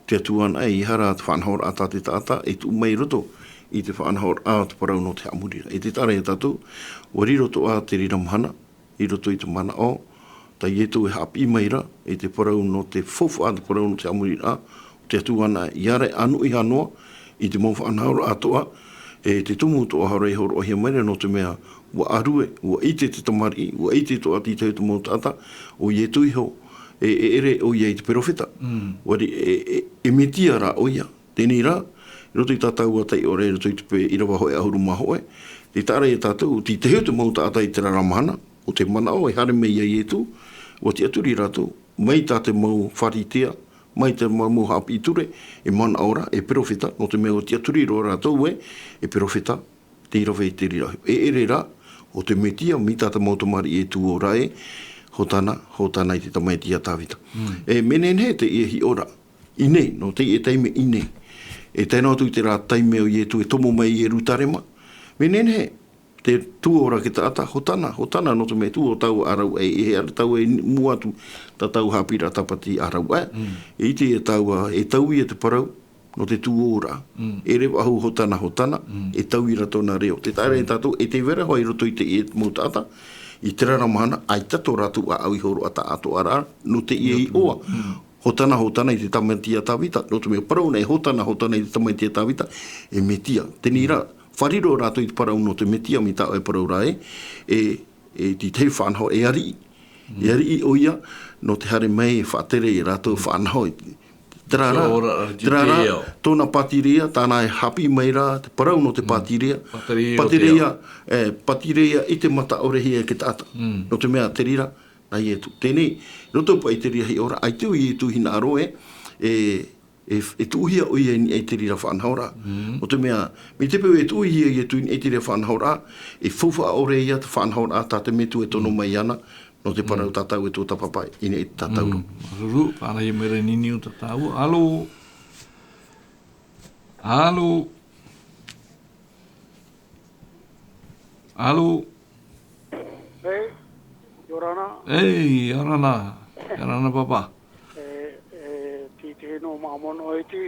te Atua anaʻe, ʻeiaha rā te faʻanahoraʻa tā te taʻata, e tuʻu mai i roto i te faʻanahoraʻa o te parau nō te haʻamoriraʻa. E tē taʻa ra ia tātou, ʻua riro atoʻa te reira mahana, i roto i te manaʻo, tā Ietu e haʻapiʻi mai ra, i te parau nō te faufaʻa, te parau nō te haʻamoriraʻa, o te Atua anaʻe, ʻia ʻānoʻi iho noa, i te mau faʻanahoraʻa atoʻa, e te tumu atoʻa hoʻi e hōroʻahia mai ra nō te mea, ʻua ʻārue, ʻua ʻite te tamariʻi, ʻua ʻite atoʻa te tahi atu mau taʻata, ʻo Ietu iho, e, e ʻere ʻoia i te perofeta. Mm. ʻUa ri-, e, e, e Metia rā ʻoia. Teie rā, i roto i tā tāua taiʻoraʻa, i roto i te pae ʻīrava hōʻē ʻahuru mā hōʻē, tē taʻa ra ia tātou, te tahi atu mau taʻata i terā ra mahana, ʻo te manaʻo e haere mai ia Ietu, ʻua tiʻaturi rātou, mai tā te mau Pharisea, mai te mau, mau haʻapiʻi ture, e manaʻo ra, e perofeta, nō te mea ʻua tiʻaturi roa rātou ē, e perofeta, tei rave i te reira. E ʻere rā, o te Metia, mai tā te mau tamariʻi e tū ora e, Hotana, Hotana i te tamaiti a Tāvita. E, mea nehenehe teie hiʻoraʻa, i nei, nō teie taime i nei. E tae noa atu i terā taime ʻo Ietu e tomo mai i Ierutarema. Mea nehenehe, te tū ora te taʻata, Hotana, Hotana, nō te mea tū o tāua ʻāraʻuaʻe, e, e, e, tāua e mua atu, tā tāua haʻapiʻiraʻa tāpati ʻāraʻuaʻe. E ʻite ia tāua, e taui ia te parau, nō te tū ora. E reva ahu Hotana, Hotana, e taui ra tōna reo. Te taʻa ra e tātou, e te vera hoa i roto i te, e mau taʻata, i terā ra mahana, ʻaita tō rātou ʻāʻau i hōroʻa taʻatoʻa ra, nō teie hiʻoraʻa. Hotana, Hotana i te tamaiti a Tāvita, nō te mea parau nei, Hotana, Hotana i te tamaiti a Tāvita, e Metia. Teie rā, fārerei rātou i te parau nō te Metia, mai tā ʻoe parau ra e, e, e te tahi faʻanaho, e ariʻi. E ariʻi ʻoia, nō te haere mai e faʻatere ia rātou faʻanaho. Terā rā, terā rā, tōna pātireia, tāna e haʻapiʻi mai ra, te parau nō te pātireia. Pātireia, e, pātireia i te mata ʻore hia e te taʻata. Nō te mea te reira, nā Ietu. Teie, roto paʻi i te reira hiʻoraʻa, ʻaita ʻo Ietu hinaʻaro e, e, e, e tuʻuhia ʻoia i niʻa i te reira faʻanahoraʻa. Nō te mea, mai te peu e tuʻuhia Ietu i niʻa i te reira faʻanahoraʻa, e faufaʻa ʻore ia te faʻanahoraʻa tā te Metua e tono mai ana, nō te parau tā tāua e tuatāpapa i niʻa i te tātauro. Māuruuru, ʻārahi mai ra e niniu tā tāua. Alo? Alo? Alo? Ei, ʻia ora na. Ei, ʻia ora na. ʻIa ora na, pāpā. E, e, tei te hino māmona ʻoe te,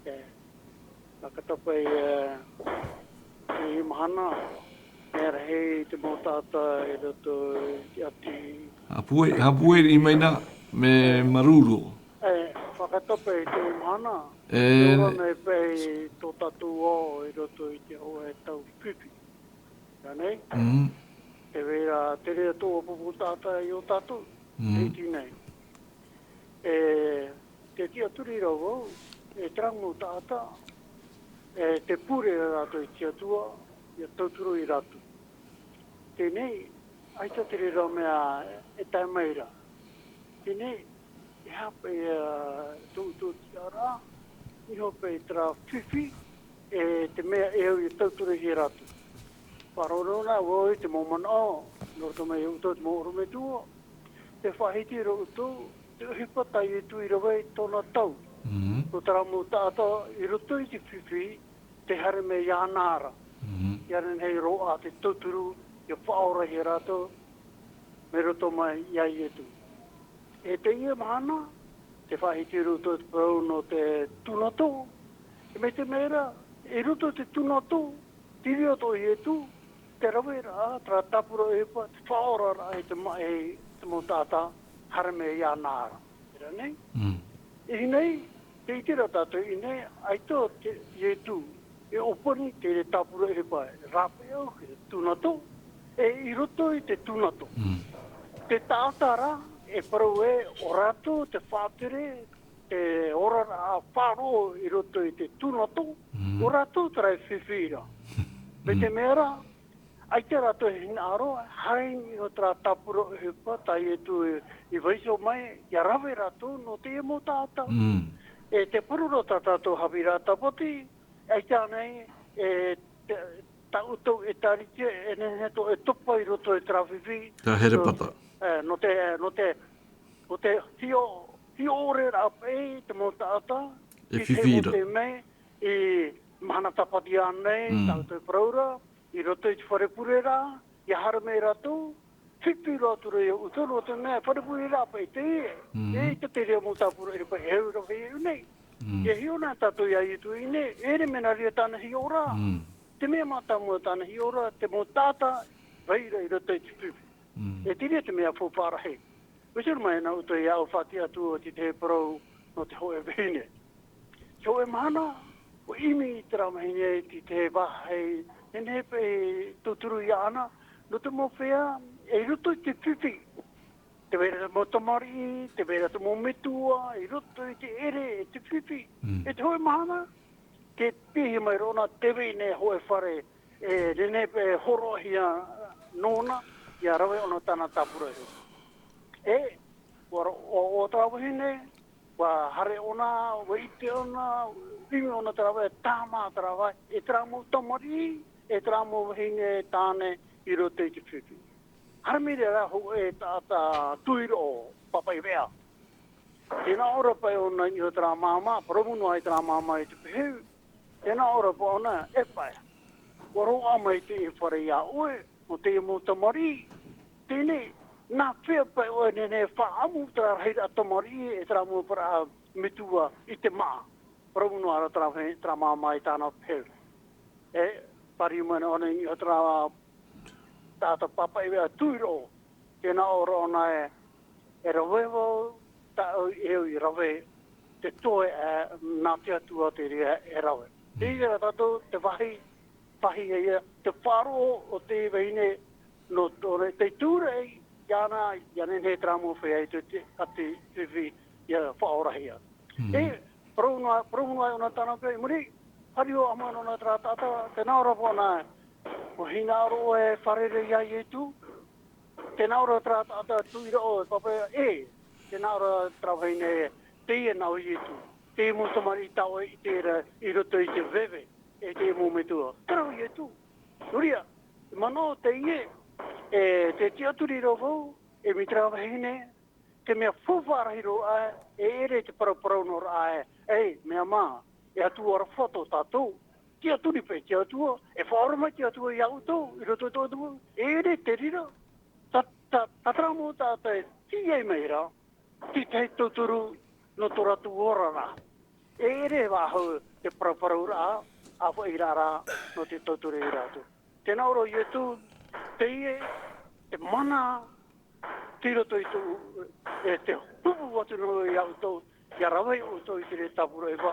e, fakatopa i, e, i mahana, mea rahi te mau taʻata i roto i te ʻati. Hāpue, hāpue i mai na, mea māuruuru. E, fakatopa i te mahana, e, e ora nei paʻi tō tātou ao i roto i te hōʻē tau fifi. Ia nei? Te reira, te reira tō ʻoutou taʻata i ō tātou, e iti nei. E, te tiʻaturi ra vau, e terā mau taʻata, e, tē pure ra rātou i te Atua, ʻia tauturu ia rātou. Teie, ʻaita te reira mea e tae mai ra. Teie, e aha paʻi, ā, tō ʻoutou tiʻaraʻa, ʻeiaha paʻi terā fifi, e te mea e au ʻia tauturu ia rātou. Faʻaroʻo na vau i te mau manaʻo, nō roto mai ia ʻoutou te mau ʻorometua, tē faʻahiti ra ʻoutou, te ʻohipa tā Ietu i rave i tōna tau. Nō terā mau taʻata i roto i te fifi, tē haere mai iāna ra. Ia nehenehe roa te tauturu, ʻia faʻaora ia rātou, mai roto mai ia Ietu. E teie mahana, tē faʻahiti ra ʻoutou te parau nō te tūnato, e mai te mea ra, i roto i te tūnato, te reira tō Ietu, te raveraʻa, terā tāpura ʻohipa, te faʻaoraraʻa i te ma-, i te mau taʻata, haere mai iāna ra. Terā nei? E ʻinei, tē ʻite ra tātou i ʻinei, ʻaita ʻo Ietu, e ʻōpani te reira tāpura ʻohipa, e rāpae au, e tūnato, e i roto i te tūnato. Te taʻata ra, e parau ē, ʻo rātou te faʻatere, te oraraʻa faʻaroʻo i roto i te tūnato, ʻo rātou terā e fifi ra. Mai te mea ra, ʻaita rātou e hinaʻaro, haere i niʻa i terā tāpura ʻohipa, tā Ietu i, i vaiiho mai, ʻia rave rātou nō teie mau taʻata. E te parau ra tā tātou haʻapiʻiraʻa tāpati, ʻaita ānei, e te, tā ʻoutou ʻĒtārētia, e nehenehe atoʻa e topa i roto i terā fifi. Terā herepata. E, nō te, nō te, nō te hiʻo, hiʻo ʻore ra paʻi te mau taʻata. E fifi ra. Te mea, i mahana tāpati ānei, tā ʻoutou e parau ra, i roto i te fare pure ra, ʻia haere mai rātou, fifi roa atu ra ia ʻoutou, nō te mea, fare pure ra paʻi teie, e ʻaita te reira mau tāpura ʻohipa e au ra paʻi i ʻō nei. E hiʻo na tātou ia Ietu i ʻō nei, e ʻere mea nā reira tāna hiʻoraʻa. Te mea mātāmua tāna hiʻoraʻa, te mau taʻata, vai ra i roto i te fifi. E teie te mea faufaʻa rahi. Vaiiho mai na ʻoutou ia au faʻatiʻa atu i te tahi parau nō te hōʻē vahine. Te hōʻē mahana, ʻua ʻimi terā vahine i te tahi vāhi, e nehenehe paʻi e tauturu iāna, nō te mau feiā, e i roto i te fifi. Tē vai ra te mau tamariʻi, tē vai ra te mau metua, i roto i te ʻere, e te fifi. E te hōʻē mahana, tē piʻihia mai ra ʻōna, tē vai nei hōʻē fare, e nehenehe paʻi e hōroʻahia nōna, ʻia rave ʻōna tāna tāpura ʻohipa. E, ʻua ro-, ʻo, ʻo terā vahine, ʻua haere ʻōna, ʻua ʻite ʻōna, ʻimi ʻōna terā vāhi, tāmā terā vāhi, e terā mau tamariʻi, e terā mau vahine tāne, i roto i te fifi. Haere mai ra hōʻē taʻata tuiroʻo papaʻi veʻa. Tē nā ʻō ra paʻi ʻōna i niʻa i terā māmā, parau noa i terā māmā i te pehe. Tē nā ʻō ra paʻi ʻōna, e paʻi, ʻua roaʻa mai teie fare iā ʻoe, nō teie mau tamariʻi. Teie nei, nā hea paʻi ʻoe e nehenehe e faʻaʻamu terā rahiraʻa tamariʻi e terā mau parau metua i te māʻa. Parau noa ra terā, terā māmā i tāna pehe. E, fāriʻi mai ʻōna i niʻa i terā taʻata papaʻi veʻa tuiroʻo, tē nā ʻō ra ʻōna ē, e rave vau, tāʻu e au i rave, te toe, e, nā te Atua te reira e rave. Mm. Teie rā tātou te vāhi, vāhi ia, te faʻaroʻo o te vahine, nō tōna, tei tūraʻi iāna, ʻia nehenehe terā mau feiā i te, te, a te fifi, ʻia faʻaorahia. Mm. E, parau noa, parau noa ʻōna tāna pehe i muri, fāriʻi ʻōna mai ʻōna terā taʻata, tē nā ʻō ra paʻi ʻōna, ʻua hinaʻaro ʻoe e fārerei iā Ietu, tē nā ʻō ra terā taʻata tuiroʻo, e papaʻi, e, tē nā ʻō ra terā vahine, teie nā ʻoe Ietu. Te mau tamariʻi tā ʻoe i ʻite ra i roto i te veve, e te mau metua. Terā ʻoe Ietu. Nō reira, manaʻo teie, e, tē tiʻaturi ra vau, e mai terā vahine, te mea faufaʻa rahi roa, e ʻere te parauparau noa ra, e, e, mea mā, e Atua aroha tō tātou. Tiʻaturi paʻi te Atua, e faʻaora mai te Atua iā ʻoutou, i roto i tō ʻoutou, e ʻere te reira. Tā, tā, tā terā mau taʻata e tīaʻi mai ra, te tahi tauturu nō tō rātou oraraʻa. E ʻere faʻahou te paraparauraʻa, ʻāfaʻiraʻa nō te tauturu ia rātou. Tē nā ʻō ra Ietu, teie, te mana, tei roto i tō, e te pupu atu noa iā ʻoutou, ʻia rave ʻoutou i te reira tāpura ʻohipa,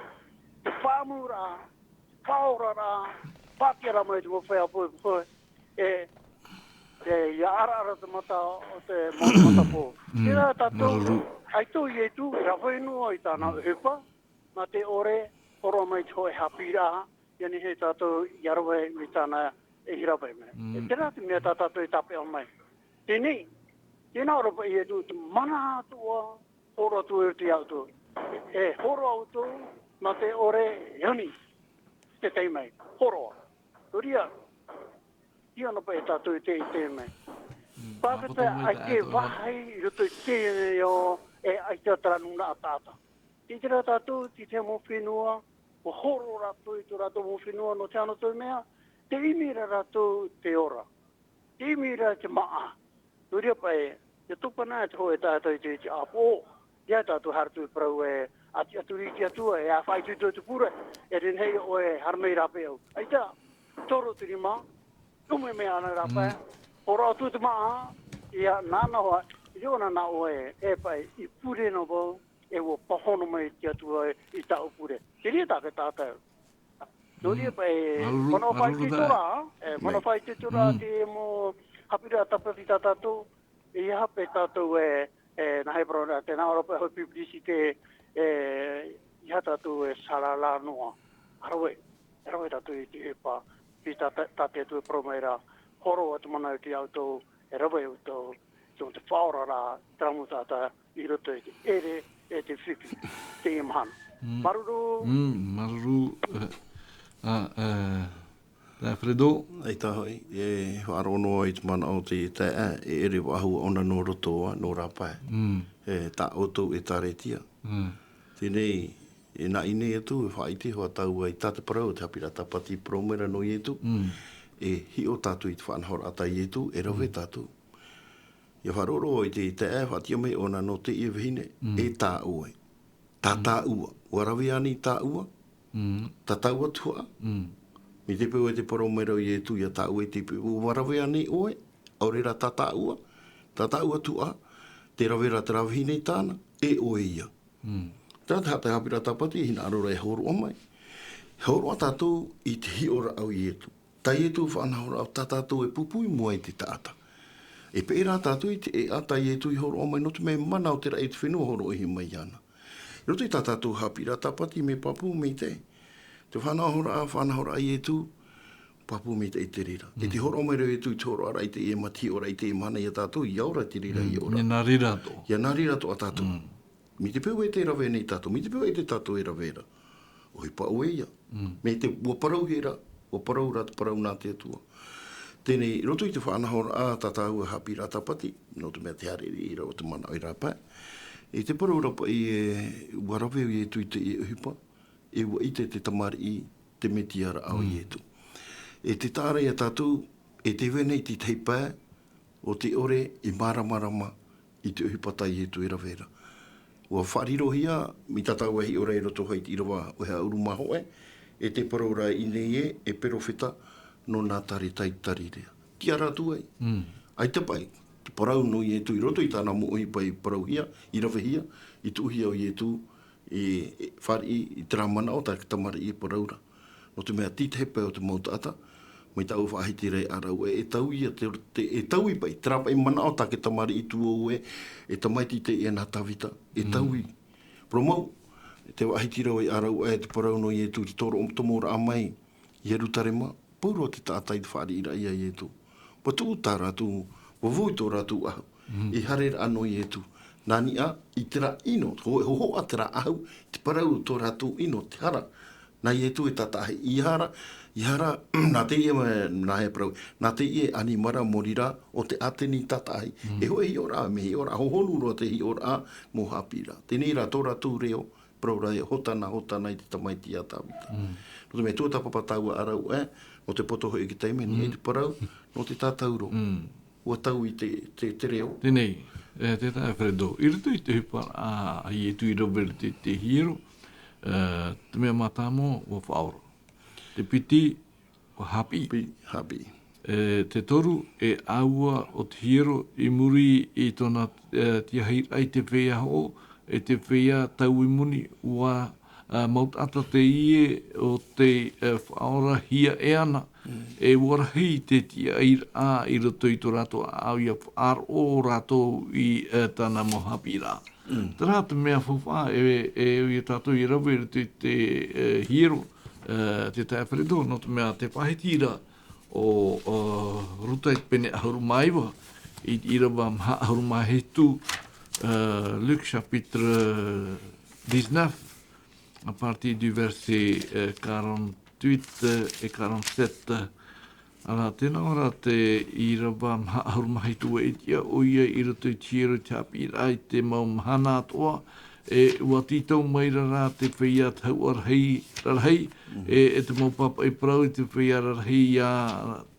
te faʻaʻamuraʻa, faʻaoraraʻa, faʻatiʻaraʻa mai te mau feiā pohe, e, e, ʻia ʻaraʻara te mata o te mau matapō. Mm. Terā tātou, māuruuru. ʻAita ʻo Ietu, e rave noa i tāna ʻohipa, nā te ʻore, hōroʻa mai te hōʻē haʻapiʻiraʻa, ʻia nehenehe tātou ʻia rave mai tāna e rave mai. Mm. E terā te mea tā tātou e tāpeʻa mai. Teie nei, tē nā ʻō ra paʻi Ietu, te mana atoʻa, hōroʻa atu iā ʻoutou. E hōroʻa ʻoutou, nā te ʻore, e ani. Te taime, hōroʻa. Nō reira, ʻia ʻō na paʻi tātou i te, i te mea. Mm. Pākata, ʻaita e vāhi i roto i teie nei ao, e ʻaita terā nūnaʻa taʻata. Tē ʻite ra tātou, te tahi mau fenua, ʻua hōroʻa rātou i tō rātou mau fenua, nō te aha tō mea, tē ʻimi ra rātou te ora. Tē ʻimi ra te māʻa. Nō reira paʻi, ʻia tōpana te hōʻē taʻata i te, te ʻāpoʻo, ʻia tātou haere atu e parau e, ʻati, ʻaturi i te Atua, e ʻa faʻaitoito te pure, e nehenehe ʻoe e haere mai rāpae au. ʻAita, toro te rima, ʻume mai ana rāpae, Mm. hōroʻa atu te māʻa, ʻia nānā hoʻi, ʻia ʻō na nā ʻoe, e paʻi, i pure noa vau, e ʻua pāhono mai te Atua i tāʻu pure. Te reira tā te taʻata. Nō reira Mm. paʻi, Māuruuru, manaʻo māuruuru faʻaitoito rā, e, manaʻo Right. faʻaitoito rā Mm. te mau haʻapiʻiraʻa tāpati tā tātou, ʻeiaha paʻi tātou e, e, nā hea parau ra, tē nā ʻō ra paʻi hōʻē publicité, e, ʻeiaha tātou e sarara noa. ʻA rave, ʻa rave tātou i te ʻohipa, i tā, tā, tā te Atua e parau mai ra, hōroʻa atu mana i te ʻoutou, e rave ʻoutou, tō te faʻaoraraʻa, terā mau taʻata, i roto i te ʻere, e te fifi, teie mahana. Mm. Māuruuru. Mm, māuruuru, e, a, e, Alfredo. ʻAita hoʻi, e faʻaroʻo noa i te manaʻo o te taeaʻe, e ʻere faʻahou ʻōna nō roto ā, nō rāpae. Mm. E, tā ʻoutou ʻĒtārētia. Mm. Teie nei, e nā ʻō nei atu, e faʻaʻite hoʻi tāua i tā te parau, te haʻapiʻiraʻa tāpati parau mai ra nō Ietu. Mm. E hiʻo tātou i te faʻanahoraʻa tā Ietu, e rave Mm. tātou. ʻIa faʻaroʻo i te taeaʻe, faʻatiʻa mai ʻōna nō teie vahine, Mm. e tā ʻoe. Tā Mm. tāua. ʻUa rave ānei tāua? Mm. Tā tāua tuhaʻa? Mm. Mai te peu e te parau mai ra ʻo Ietu iā tāua i te peu, ʻua rave ānei ʻoe? ʻAore rā tā tāua? Tā tāua tuhaʻa? Tē rave ra terā vahine i tāna? E ʻoe ia. Mm. Terā te haʻa-, te haʻapiʻiraʻa tāpati, e hinaʻaro ra e hōroʻa mai. Hōroʻa tātou i te hiʻoraʻa o Ietu. Tā Ietu faʻanahoraʻa tā tātou e pupu i mua i te taʻata. E peʻe rā tātou i te ʻēʻa tā Ietu i hōroʻa mai nō te mea mana o te raʻi o te fenua hōroʻahia mai iāna. I roto i tā tātou haʻapiʻiraʻa tāpati mea pāpū maitaʻi. Te faʻanahoraʻa, faʻanahoraʻa Ietu, pāpū maitaʻi te reira. E te Mm. hōroʻa mai ra Ietu i te hōroʻaraʻa i teie mā-, hiʻoraʻa i teie mahana iā tātou, ʻia ora te reira, Mm. ʻia ora. ʻIa nā reira atoʻa. ʻIa nā reira atoʻa tātou. Mm. Mai te peu e tē rave nei tātou, mai te peu e tē tātou e rave ra. ʻOhipa ʻoe ia. Mm. Mai te, ʻua parauhia ra, ʻua parau ra te parau nā te Atua. Teie nei, i roto i te faʻanahoraʻa tā tāua haʻapiʻiraʻa tāpati, nō te mea te haere i raro o te manaʻo i rāpae. I te parau rāpae e, ua rave ʻo Ietu i teie ʻohipa, e ua ʻite te tamariʻi te Metia raʻa ʻo Ietu. E te taʻa ra ia tātou, e te vai nei te tahi pae, o te ʻore i māramarama i te ʻohipa tā Ietu e rave ra. Ua faʻarirohia, mai tā tāua e hiʻo ra i roto hoʻi i te ʻīrava ʻo Haʻaurumāhoʻe, e te parau ra i teie nei ē, e perofeta nō Nātareta i Tarirea. Tiʻa rātou ai. ʻAita paʻi, te parau nō Ietu i roto i tāna mau ʻohipa i parauhia, i ravehia, i tuʻuhia ʻo Ietu, e, e fāriʻi i terā manaʻo tā te tamariʻi e parau ra. Nō te mea te tahi pae o te mau taʻata, mai tāʻu faʻahiti ra e ʻāraʻu, e, e taui ia te, te, e taui paʻi, terā paʻi manaʻo tā te tamariʻi tū ʻoe, e tamaiti teie nā Tavita, e taui. Parau mau, te faʻahiti ra e ʻāraʻu, e te parau nō Ietu, te toro, tomoraʻa mai, Ierutarema, pauroa te taʻata i te fāriʻiraʻa ia Ietu. Ua tuʻu tā rātou, ua vau i tō rātou ʻahu. I haere ra nō Ietu. Nā niʻa, i terā ʻino, ho-, hōhoʻa terā ʻahu, te parau tō rātou ʻino, te hara. Nā Ietu e tātaʻahi, i hara, i hara, nā teie, nā hea parau, nā teie ʻanimara mōrī rā, ʻo te ʻāteni tātaʻahi. E hōʻē hiʻoraʻa, mea hiʻoraʻa, hohonu roa te hiʻoraʻa, mau haʻapiʻiraʻa. Teie rā tō rātou reo, parau ra e Hōtana, Hōtana i te tamaiti a Tavita. Nō te mea tuatāpapa tāua ʻāraʻu, e, nō te poto hoʻi i te taime nei, e te parau, nō te tātauro. Ua taui te, te, te reo. Teie nei, e, te taeaʻe Fredo. I roto i te ʻohipa, a, a Ietu i rave ra te, te hiero, e, te mea mātāmua, ua faʻaora. Te piti, ua haʻapiʻi. Pi-, haʻapiʻi. E, te toru, e ʻāua o te hiero i muri i tōna, e, tiahiraʻa i te feiā hoʻo, e te feiā taui moni, ua, e, mau taʻata teie o tei, e, faʻaorahia e ana, e ua rahi te tiaʻiraʻa i roto i tō rātou ʻāʻau ʻia faʻaroʻo rātou i, e, tāna mau haʻapiʻiraʻa. Terā te mea faufaʻa, e, e, ʻoia tātou i rave i roto i te, e, hiero, e, te taeaʻe Fredo, nō te mea te faʻahiti ra ʻo, ʻo Ruta i te pene ʻahuru mā iva, i, ʻīrava maha ʻahuru mā hitu, e, Luc chapitre dix-neuf, à partir du verset, e, quarante-huit, e, et quarante-sept. Ara, tēnā ora te ʻīrava maha ʻahuru mā hitu e tiʻa ʻoia i roto i te hiero i te haʻapiʻiraʻa i te mau mahana atoʻa, e ua tītau mai ra rā te feiā tahuʻa rahi, rarahi, e, e te mau pāpaʻi parau i te feiā rarahi ʻia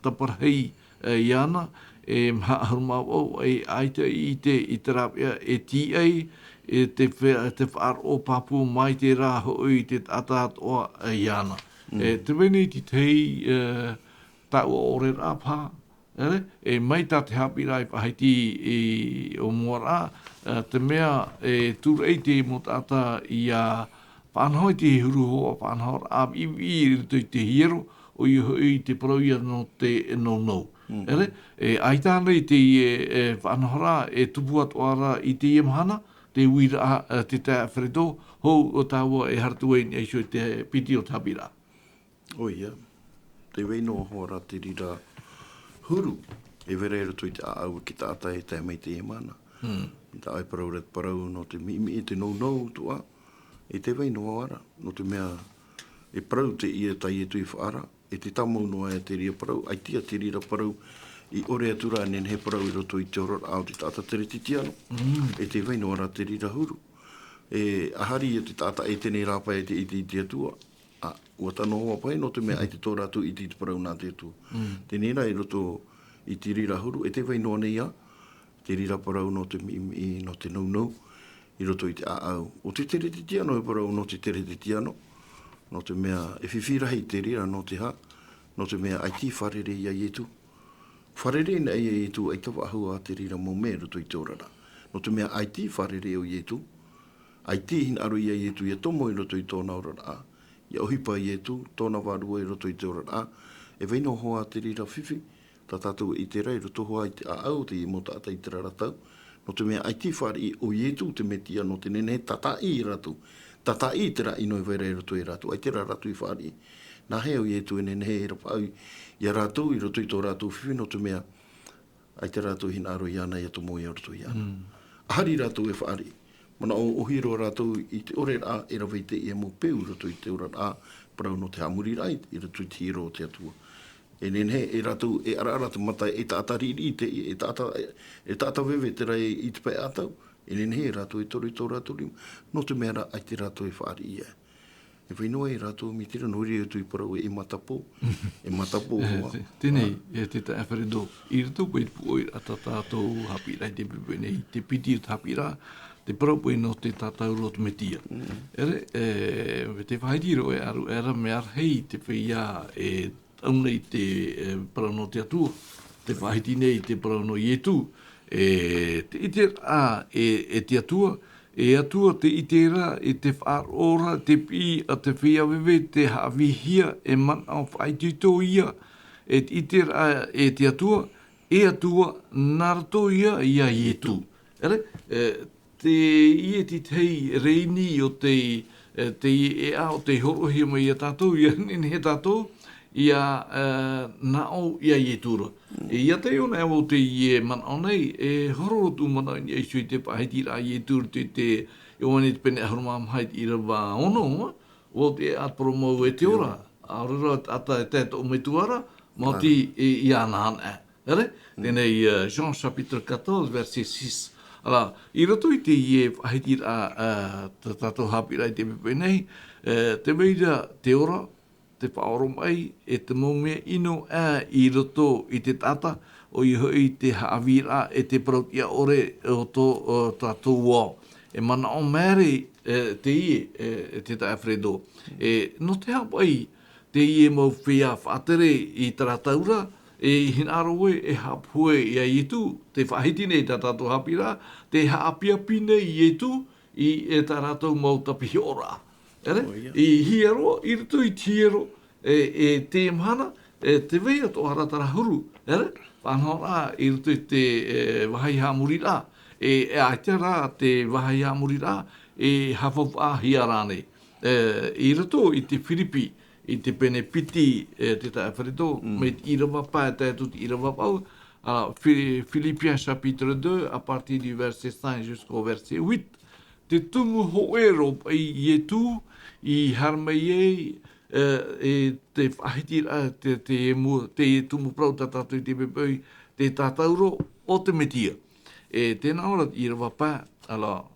taparahi, e, iāna, e maha ʻahuru mā vaʻu, e ʻaita i ʻite i te rāveʻa e tīaʻi, e te fe-, te faʻaroʻo pāpū mai terā hoʻi te taʻata atoʻa, e, iāna. E, te vai nei te tahi, e, taua ʻōreraʻa paha, ʻere, e mai tā te haʻapiʻiraʻa i faʻahiti i ʻōmuaraʻa, e, te mea e tūraʻi te mau taʻata ʻia faʻanaho i te huru hōhoʻa faʻanahoraʻa viʻiviʻi i roto i te hiero, ʻoia hoʻi te parau ïa nō te nounou. ʻEre, e ʻaita ānei teie, e, faʻanahoraʻa e tupu atoʻa ra i teie mahana, te uiraʻa, e, te taeaʻe Fredo, hou ʻo tāua e haere atu ai i niʻa iho i te piti o te haʻapiʻiraʻa. ʻOia, tē vai noa hoʻi ra te reira huru, e vera i roto i te ʻāʻau e te taʻata e tae mai i teie mahana. Mm. Mai tā ʻoe e parau ra te parau nō te miʻimiʻi, te nounou atoʻa, e tē vai noa ra, nō te mea e parau teie tā Ietu i faʻaara, e tē tāmau noa ia te reira parau, ʻaita te reira parau, i ʻore atu ra e nehenehe e parau i roto i te oraraʻa o te taʻata Teretitiano, mm, e tē vai noa ra te reira huru. E, ʻaita ia te taʻata ʻētene i rāpae e te, i te, i te Atua, ā, ʻua tano hoʻi paʻi, nō te mea ʻaita tō rātou ʻite i te parau nā te Atua. Mm. Teie rā i roto i te reira huru, e tē vai noa nei ā, te reira parau nō te miʻimiʻi, nō te nounou, i roto i te ʻāʻau. ʻO te Teretitiano e parau nō te Teretitiano, nō te mea e fifi rahi te reira nō te aha, nō te mea ʻaita i fārerei ia Ietu. Fārerei anaʻe ia Ietu ʻaita faʻahou ā te reira mau mea i roto i te oraraʻa. Nō te mea ʻaita i fārerei ʻo Ietu, ʻaita i hinaʻaro ia Ietu ʻia tomo i roto i tōna oraraʻa, ʻia ʻohipa Ietu, tōna vārua i roto i te oraraʻa, e vai noa hoʻi ā te reira fifi, tā tātou e ʻite ra i roto hoʻi i te ʻāʻau o te mau taʻata i terā ra tau, nō te mea ʻaita i fāriʻi ʻo Ietu te Metia nō te nehenehe e tātaʻi ia rātou, tātaʻi i terā ʻino e vai ra i roto ia rātou, ʻaita rā rātou i fāriʻi. Nā hea ʻo Ietu e nehenehe e rapaʻau ia rātou i roto i tō rātou fifi nō te mea, ʻaita rātou i hinaʻaro iāna ʻia tomo i roto iāna. Mm. ʻAhani rātou e fāriʻi. Manaʻo ʻōhie roa rātou i te ʻoreraʻa e rave i teie mau peu i roto i te oraraʻa, parau nō te haʻamoriraʻa i, i roto i te hiero o te Atua. E nehenehe e rātou e ʻaraʻara te mata e taʻata riʻiriʻi te, e taʻata, e taʻata veve te raʻi i te pae ʻatau. E nehenehe e rātou e toro i tō rātou rima. Nō te mea rā, ʻaita rātou e fāriʻi ia. E vai noa e rātou mea tira nō reira atu i parau e matapō. E matapō. Tēnei, e te taʻa Alfredo. I roto paʻi i te pūʻoiraʻa tā tātou haʻapiʻiraʻa i te pēpē nei, te piti o te haʻapiʻiraʻa, te parau paʻi nō te tātauro o te Metia. Ere, e, me te faʻaiti roa e aru, e ara me ara hei te feiā e tau nei te, e, parau nō te Atua, te faʻaiti nei te parau nō Ietu, e, te ʻiteraʻa, e, e te Atua, e Atua te ʻiteraʻa, e te faʻaroʻoraʻa, te piʻi a te feiā veve, te haʻavīhia, e manaʻo faʻaitoito ia, e te ʻiteraʻa, e te Atua, e Atua, nā roto ia, ia Ietu. Ere, e, te, ia te tahi reini o te, e, te ʻēʻa o te horoʻahia mai ia tātou, ia nehenehe tātou, ia, e, naʻo ia Ietu ra. E, ia te ona e au te ie manaʻo nei, e horo atu manaʻo i niʻa iho i te faʻahitiraʻa a Ietu te, te, Ioane te pene ʻahuru mā maha i te ʻīrava ono, ʻo te ʻēʻa parau mau e te ora. ʻAore rā, ata e tae tō metua ra, maoti e, ia nā ana. Ere? Tēnei, e, Jean chapitre quatorze, verset six. Ara, i roto i te ie faʻahitiraʻa, e, tā tātou haʻapiʻiraʻa i te pēpē nei, e, te vai ra te ora, te faʻaoromaʻi, e te mau mea ʻino ʻā i roto i te taʻata, ʻoia hoʻi te haʻavīraʻa, e te parau tiʻa ʻore o tō, o tātou ao. E manaʻo māere, e, te ie, e, e te taʻa Alfredo. E, nō te aha paʻi, teie mau feiā faʻatere i terā tau ra, e hinaʻaro ē, e haʻapohe ia Ietu, tē faʻahiti nei tā tātou haʻapiʻiraʻa, tē haʻapiʻapiʻi nei Ietu i, e, tā rātou mau tapihoʻoraʻa. Ere? ʻO ia. I hiero, i roto i te hiero, e, e te mahana, e, tē vai atoʻa ra terā huru, ere? Faʻanahoraʻa i roto i te, e, vāhi haʻamoriraʻa, e, e ʻaita rā te vāhi haʻamoriraʻa, e, haʻafaufaʻahia rānei. E, i roto i te Firipi, i te pene piti, e, te taʻa Alfredo, mai te ʻīrava pae, tae atu i te ʻīrava vaʻu, a, Fi-, Philippiens chapitre deux, à partir du verset cinq jusqu'au verset huit. Te tumu hōʻē roa paʻi Ietu i haere mai ai, e, e te faʻahitiraʻa, te, te mu-, te tumu parau tā tātou i te pēpē, te tātauro o te Metia. E tēnā ora te ʻīrava pae, alors,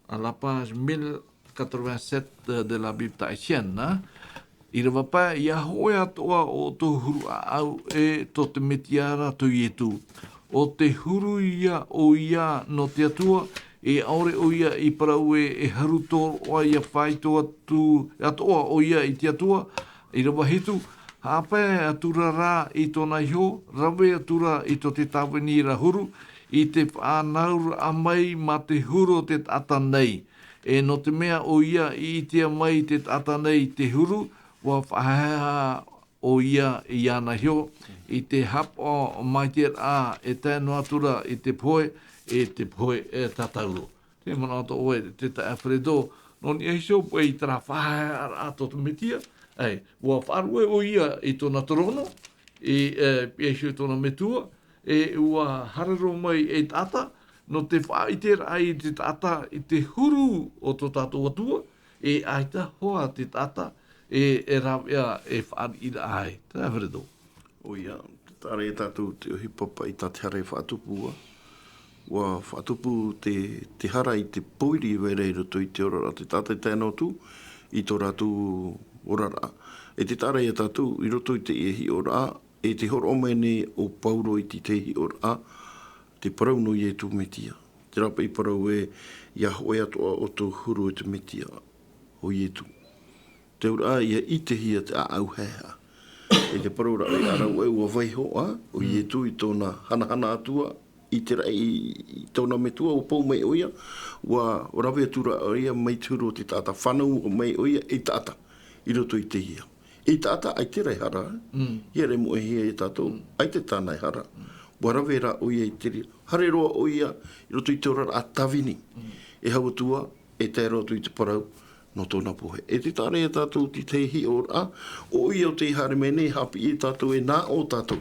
à la page mille quatre-vingt-sept de la Bible tahitienne, hein. ʻĪrava pae, ʻia hōʻē atoʻa ō tō huru ʻāʻau ē tō te Metia ra tō Ietu. ʻO te huru ia ʻoia nō te Atua, e ʻaore ʻoia i parau ē e haru tōroʻa ʻia faito atu atoʻa ʻoia i te Atua, ʻīrava hitu, haʻapae atura rā i tōna iho, rave atura i tō te tāvini ra huru, i te faʻanauraʻa mai mā te huru o te taʻata nei. E nō te mea ʻoia i ʻitea mai te taʻata nei te huru, ʻua faʻahaehaʻa ʻoia iāna iho, i te haʻapaʻo maitaʻiraʻa e tae noa atura i te pohe, e te pohe, e tātauro. Tē manaʻo atoʻa ʻoe, te taʻa Alfredo, nō niʻa iho paʻi terā faʻahaehaʻaraʻa tō te Metia, ʻae, ʻua faʻaruʻe ʻoia i tōna terōno, i, e, i niʻa iho i tōna metua, e ʻua haere roa mai ei taʻata, nō te faʻaʻiteraʻa i te taʻata i te huru o tō tātou Atua, e ʻaita hoʻi te taʻata, e, e rāveʻa, e fāriʻiraʻa ai. Te taʻa Alfredo. ʻOia, te taʻa ra ia tātou te ʻohipa paʻi tā te hara e faʻatupu ā. ʻUa faʻatupu te, te hara i te pōiri e vai ra i roto i te oraraʻa o te taʻata e tae noa atu i tō rātou oraraʻa. E te taʻa ra ia tātou i roto i teie hiʻoraʻa, e tē hōroʻa mai nei ʻo Pauro i te, te hiʻoraʻa, te parau nō Ietu Metia. Terā paʻi parau ē, ʻia hōʻē atoʻa ō tō huru o te Metia, ʻo Ietu. Te auraʻa ʻia ʻitehia te ʻāʻau haehaʻa. E te parau ra ʻoe, ʻa rāua ē ʻua vaiiho ā, ʻo Ietu i tōna hanahana atu ā, i te raʻi, i, i tōna metua, ʻua pou mai ʻoia, ʻua rave atura ʻoia mai te huru o te taʻata, fānau mai ʻoia ei taʻata, i roto i te hia. Ei taʻata, ʻaita rā e hara, ʻia rave moʻehia ia tātou, ʻaita tāna e hara. ʻUa rave rā ʻoia i te reira, haere roa ʻoia, i roto i te oraraʻa tāvini. E hau atu ā, e tae roa atu i te parau, nō tōna pohe. E te taʻa ra ia tātou te tahi hiʻoraʻa, ʻoia ʻo tē haere mai nei, haʻapiʻi ia tātou e nā ʻō tātou.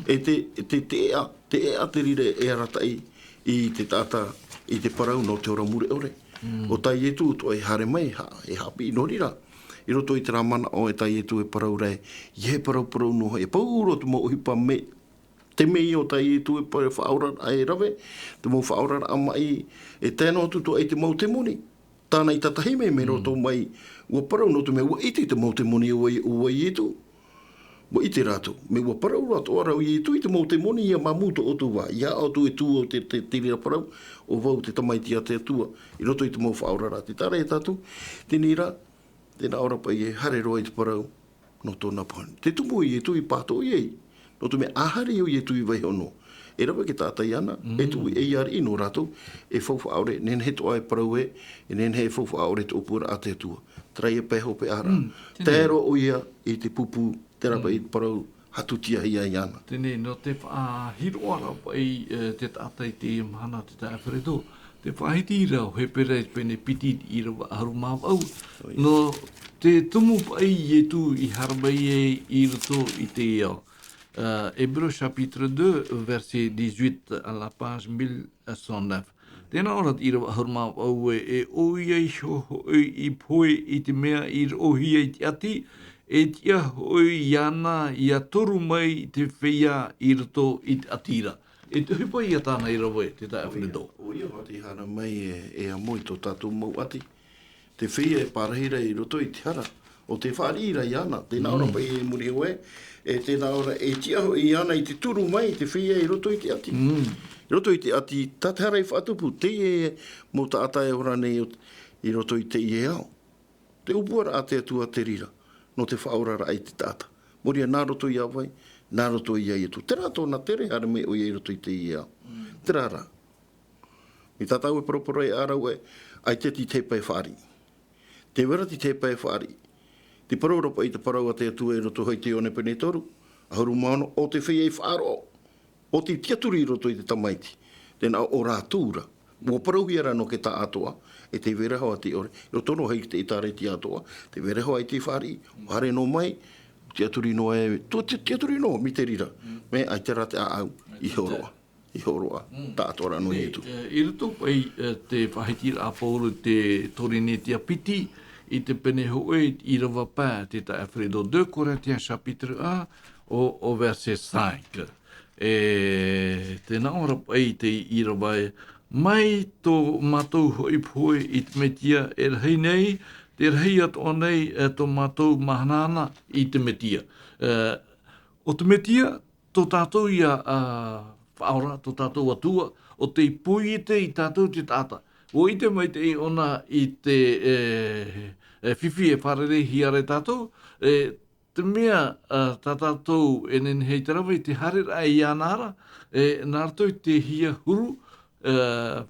E te, e te, te ʻēʻa, te ʻēʻa te reira e arataʻi i te taʻata, i te parau nō te ora mure ʻore. ʻO tā Ietu atoʻa e haere mai, ha-, e haʻapiʻi nō reira. I roto i terā manaʻo e tā Ietu e parau ra, ʻeiaha e parauparau noa, e pauroa te mau ʻohipa mea, te mea o tā Ietu e parau faʻaoraraʻa e rave, te mau faʻaoraraʻa maʻi, e tae noa atu atoʻa i te mau temoni. Tāna i tātahi mai, mai roto mai, ʻua parau nō te mea ʻua ʻite te mau temoni ʻo Ietu. ʻUa ʻite rātou, mea ʻua parau atoʻa ra ʻo Ietu i te mau temoni ia māmū tō ʻoutou vā, ʻia ʻoutou e tū o te, te, te reira parau, ʻo vau te tamaiti a te Atua, i roto i te mau faʻaoraraʻa. Tē taʻa ra ia tātou, teie rā, tē nā ʻō ra paʻi e haere roa i te parau, nō tōna pāhono. Te tumu o Ietu i pātoʻi ai, nō te mea ʻa haere ʻo Ietu i vaiiho noa. E rave te taʻata iāna, e tuʻu i ariʻi nō rātou, e faufaʻa ʻore, nehenehe atoʻa e parau ē, e nehenehe e faufaʻa ʻore te ʻōpuaraʻa a te Atua. Terā ia pae hopeʻa ra. Tae roa ʻoia i te pupu, terā paʻi te parau, hatutia ia iāna. Teie, nō te faʻahiroʻa ra paʻi, e, te taʻata i teie mahana te taeaʻe Alfredo. Te faʻahiti ra ʻo Hepera i te pene piti ʻīrava ʻahuru mā vaʻu. Nō te tumu paʻi Ietu i haere mai ai i roto i te ao. E, Hébreux chapitre deux, verset dix-huit, à la page mille cent neuf. Tē nā ʻō ra te ʻīrava ʻahuru mā vaʻu ē, e ʻoia iho hoʻi i pohe i te mea i roʻohia i te ʻati, e tiʻa hoʻi iāna ʻia toru mai te feiā i roto i te ʻati ra. E te ʻohipa ia tāna i rave, te taeaʻe Alfredo. ʻOia, ʻoia hoʻi te haere mai e, e amo i tō tātou mau ʻati. Te feiā e pārahi ra i roto i te hara, ʻo tē fāriʻi ra iāna, tē nā ʻō ra paʻi i muri iho ē, e tē nā ʻō ra e tiʻa hoʻi iāna i te toru mai te feiā i roto i te ʻati. I roto i te ʻati, tā te hara i faʻatupu, teie mau taʻata e ora nei o, i roto i teie ao. Te ʻōpuaraʻa a te Atua te reira, nō te faʻaoraraʻa i te taʻata. Mō reira nā roto ia vai, nā roto ia Ietu. Terā tōna tere, haere mai ʻoia i roto i teie ao. Terā rā. Mai tā tātou e paraparau ai ā rāua ē, ʻaita te, te pae fāriʻi. Tē vai ra te, te pae fāriʻi. Te parau ra paʻi te parau a te Atua i roto hoʻi i te Ioane pene toru, ʻahuru mā ono, ʻo te feiā i faʻaroʻo, ʻo tei tiʻaturi i roto i te Tamaiti. Tē nā ʻō ra atu ra. ʻUa parauhia ra nō te taʻatoʻa, e tē vai ra hoʻi te ʻore. I roto noa hoʻi i te ʻĒtārētia atoʻa, tē vai ra hoʻi te fāriʻi, ʻua haere noa mai, tiʻaturi noa e, tō, ti-, tiʻaturi noa, mai te reira. Mea ʻaita rā te ʻāʻau, i hōroʻa. I hōroʻa, taʻatoʻa ra nō Ietu. E, i roto paʻi, e, te faʻahitiraʻa a Pauro i te Torinetia piti, i te pene hōʻē, ʻīrava pae, te taeaʻe Alfredo, deux Corinthiens chapitre un, au, au verset cinq. E, tē nā ʻō ra paʻi te ʻīrava ē, mai tō mātou hoʻi pohe i te Metia e rahi nei, tē rahi atoʻa nei, e, tō mātou mahanahana i te Metia. E, ʻo te Metia, tō tātou ia, ā, Faʻaora, tō tātou Atua, ʻo tei poiete ia tātou te taʻata. ʻUa ʻite maitaʻi ʻōna i te, e, e, fifi e fārereihia ra e tātou, e, te mea, ā, tā tātou e nehenehe i te rave i te haereraʻa iāna ra, e, nā roto i te hia huru, e,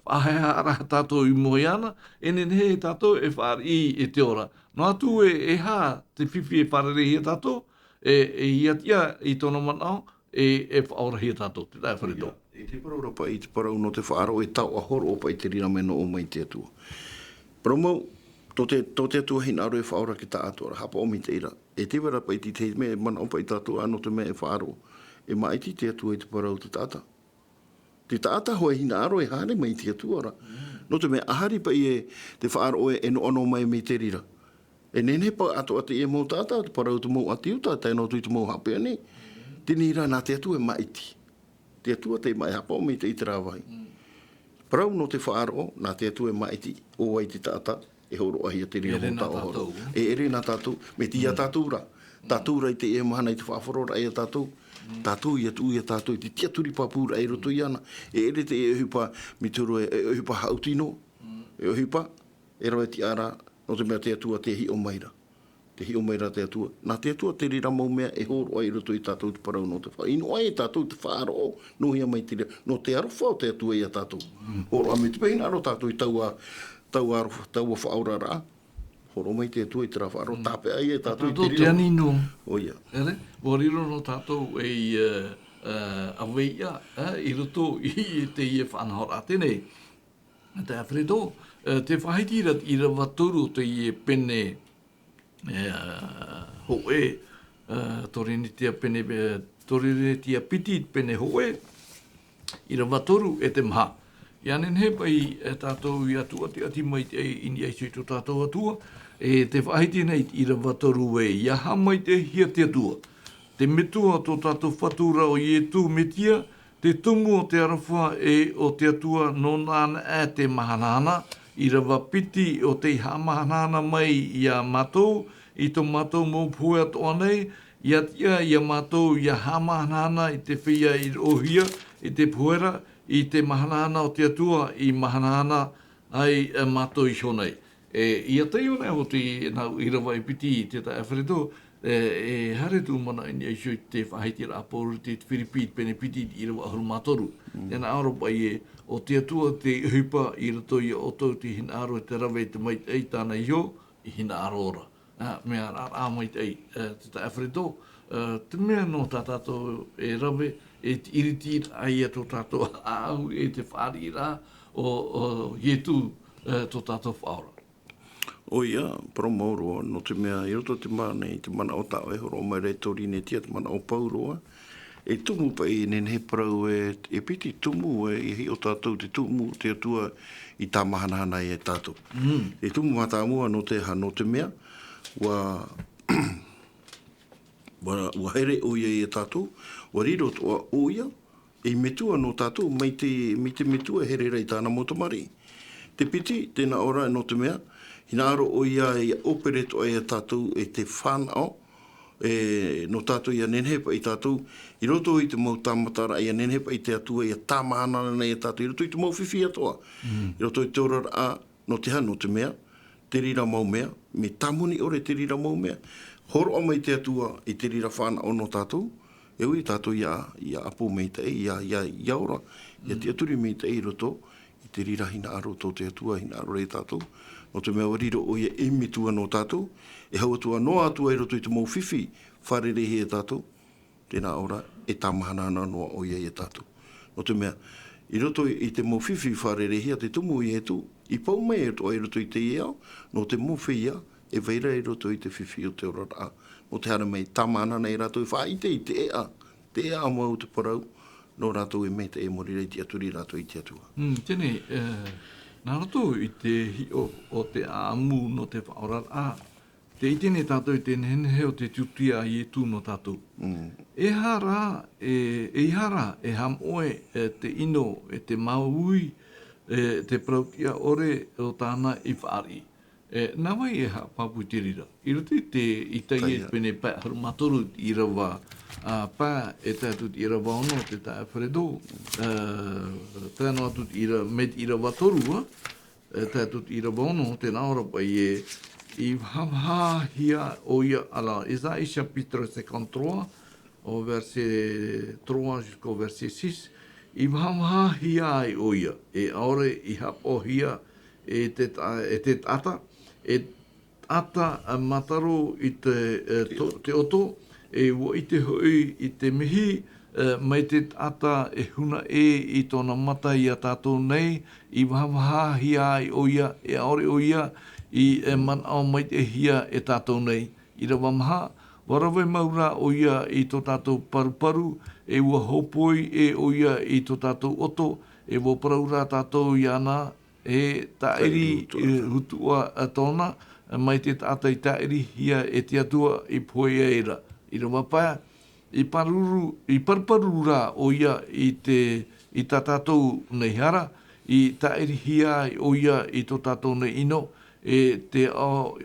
faʻahaehaʻa ra tātou i mua iāna, e nehenehe tātou e fāriʻi i te ora. Noa atu ē, e aha te fifi e fārereihia ia tātou, e, e ʻia tiʻa i tōna manaʻo, e, e faʻaorahia tātou, te taeaʻe Alfredo. ʻIa, e te parau ra paʻi, te parau nō te faʻaroʻo, e taoʻa hōroʻa paʻi te reira mea nō ʻō mai te Atua. Parau mau, tō te, tō te Atua hinaʻaro e faʻaora te taʻatoʻaraʻa, haʻapaʻo mai te reira. E te vai ra paʻi te, te mea e manaʻo paʻi tātou ā nō te mea e faʻaroʻo. E māʻiti te Atua i te parau te taʻata. Te taʻata hoʻi hinaʻaro e haere mai i te Atua ra. Nō te mea ʻaita paʻi e te faʻaroʻo e, e noʻanoʻa mai mai te reira. E nehenehe paʻi atoʻa teie mau taʻata, te parau te mau ʻāti Iuta, tae noa atu i te mau haʻapeʻa nei. Teie rā nā te Atua e māʻiti. Te Atua tei māʻiti, haʻapaʻo mai te, i terā vāhi. Parau nō te faʻaroʻo, nā te Atua e māʻiti, ʻo vai te taʻata, e hōroʻahia te reira mau taoʻa hōroʻa. E ʻere nā tātou, mai te ia tātou ra. Tātou ra i teie mahana i te faʻaroʻoraʻa ia tātou. Tātou ʻia tuʻu ia tātou i te tiʻaturi pāpūraʻa i roto iāna. E ʻere te ʻohipa, mai te huru e, e ʻohipa haʻuti noa. E ʻohipa, e rave tiʻa ra, nō te mea te Atua tē hiʻo mai ra. Tē hiʻo mai ra te Atua. Nā te Atua te reira mau mea e hōroʻa i roto ia tātou te parau nō te fa-, i noaʻa ia tātou te faʻaroʻo, nō hea mai te reira, nō te aroha o te Atua ia tātou. Hōroʻa mai te pēhina aro tātou i taua, taua aroha, taua faʻaoraraʻa. Hōroʻa mai te Atua i terā faʻaroʻo, tāpeʻa ia tātou i te riro. Tātou te ani noa. ʻOia. ʻEre, ʻua riro noa tātou ei, e, e, ʻaveiʻa, e, i roto i teie faʻanahoraʻa teie. Te Alfredo, e, tē faʻahiti ra te ʻīrava toru o teie pene, e, hōʻē, e, Torinetia pene, e, Torinetia piti pene hōʻē, ʻīrava toru e te maha. ʻIa nehenehe paʻi, e, tātou ʻia tuʻatiʻati mai te, i niʻa iho i tō tātou Atua, E te faʻahiti nei i te ʻīrava toru ē, ʻia haʻamaitaʻihia te Atua, te Metua tō tātou Fatu ra ʻo Ietu Metia, te Tumu o te aroha ʻe o te Atua nō nāna ʻē te mahanahana, ʻīrava piti ʻo tei haʻamahanahana mai iā mātou, i tō mātou mau pohe atoʻa nei, ʻia tiʻa iā mātou ʻia haʻamahanahana i te feiā i roʻohia, i te pohe ra, i te mahanahana o te Atua, i mahanahana ai, e, mātou iho nei. E, ʻia tae ʻōna hoʻi nā ʻīrava e piti i te taʻata Alfredo, e, e haere atu ʻōna i niʻa iho i te faʻahitiraʻa a Paul i te Firipi pene piti i te ʻīrava ʻahuru mā toru. Mm. Tē nā ʻō ra paʻi ē, ʻo te Atua tei ʻohipa i roto iā ʻoutou te hinaʻaro, te rave, te maitaʻi tāna iho, i hinaʻaro ra. Ā, mea raraʻa maitaʻi, e, te taʻata Alfredo, e, te mea nō tā tātou e rave, e te ʻiritiraʻa ia tō tātou ʻāʻau, e te fāriʻiraʻa ʻo, ʻo Ietu, e, tō tātou Faʻaora. ʻOia, parau mau roa, nō te mea, i roto i te mana-, i te manaʻo tā ʻoe e hōroʻa mai ra i tō Rinetia, te manaʻo pauroa, e tumu paʻi, e nehenehe e parau ē, e piti tumu ē, ʻia hiʻo tātou te tumu, te Atua i tāmahanahana ai iā tātou. Mm. E tumu mātāmua nō te aha, nō te mea, ʻua, ʻua, ʻua here ʻoia iā tātou, ʻua riro atoʻa ʻoia, ei Metua nō tātou, mai te, mai te Metua e here ra i tāna mau tamariʻi. Te piti, tē nā ʻō ra nō te mea, hinaʻaro ʻoia ʻia ʻōpere atoʻa iā tātou e te fānaʻo, e, nō tātou ʻia nehenehe paʻi tātou, i roto i te mau tāmataraʻa ʻia nehenehe paʻi te Atua ʻia tāmahanahana iā tātou, i roto i te mau fifi atoʻa. Mm. I roto i te oraraʻa, nō te aha, nō te mea, te reira mau mea, mea tāmoni ʻore te reira mau mea. Hōroʻa mai te Atua i te reira fānaʻo nō tātou, e ui tātou ʻia, ʻia ʻapo maitaʻi, ʻia, ʻia, ʻia ora, ʻia Mm. tiʻaturi maitaʻi i roto i te reira hinaʻaro tō te Atua, hinaʻaro ra iā tātou. Nō te mea ʻua riro ʻoia ei Metua nō tātou, e hau atu noa atu ai i roto i te mau fifi, fārereihia e tātou, tē nā ʻō ra, e tāmahanahana noa ʻoia iā tātou. Nō te mea, i roto i te mau fifi fārereihia te tumu ʻo Ietu, i pau mai atoʻa i roto i teie ao, nō te mau feiā, e vai ra i roto i te fifi o te oraraʻa. Nō te haere mai tāmahanahana ia rātou e faʻaʻite i te ʻēʻa, te ʻēʻa mau te parau, nō rātou e maitaʻi e mōrī ra i tiʻaturi rātou i te Atua. Mm, teie, e, nā roto i te hiʻo o te ʻāʻamu nō te faʻaoraraʻa, tē ʻite nei tātou i te nehenehe o te tūtia a Ietu nō tātou. Mm. E aha rā, e, e aha rā, e haʻamoʻe, e te ʻino, e te māuiui, e te parau-tiʻa-ʻore o tāna i fāriʻi. E, nā vai e haʻapāpū i te reira? I roto i te Itaia Itaia. pene pae ʻahuru mā toru ʻīrava, a, pae, e tae atu i te ʻīrava ono, te taʻata Alfredo, e, tae noa atu i te ʻīra-, mai te ʻīrava toru, a, e tae atu i te ʻīrava ono, tē nā ʻō ra paʻi ē, i vahavahahia ʻoia, alors, Ésaïe chapitre cinquante-trois, au verset trois jusqu'au verset six, i vahavahahia ai ʻoia, e ʻaore i haʻapaʻohia e te ta-, e te taʻata, e taʻata, e, mātaro i te, e, Te to-, ʻoto. te ʻoto, e ʻua ʻite hoʻi i te mihi, e, mai te taʻata e huna ʻē i tōna mata iā tātou nei, i vahavahahia ai ʻoia, e ʻaore ʻoia i, e, manaʻo maitaʻihia e tātou nei. ʻĪrava maha, ʻua rave mau rā ʻoia i tō tātou paruparu, e ʻua hōpoi ʻē ʻoia i tō tātou ʻoto, e ʻua parau rā tātou iāna, e tāʻiri, Tāʻiri utuʻa. e, utuʻa, e, tōna, mai te taʻata i tāʻirihia e te Atua i pohe aʻera. ʻĪrava pae, i paruru, i paruparu rā ʻoia i te, i tā tātou nei hara, i tāʻirihia ai ʻoia i tō tātou nei ʻino, e te ao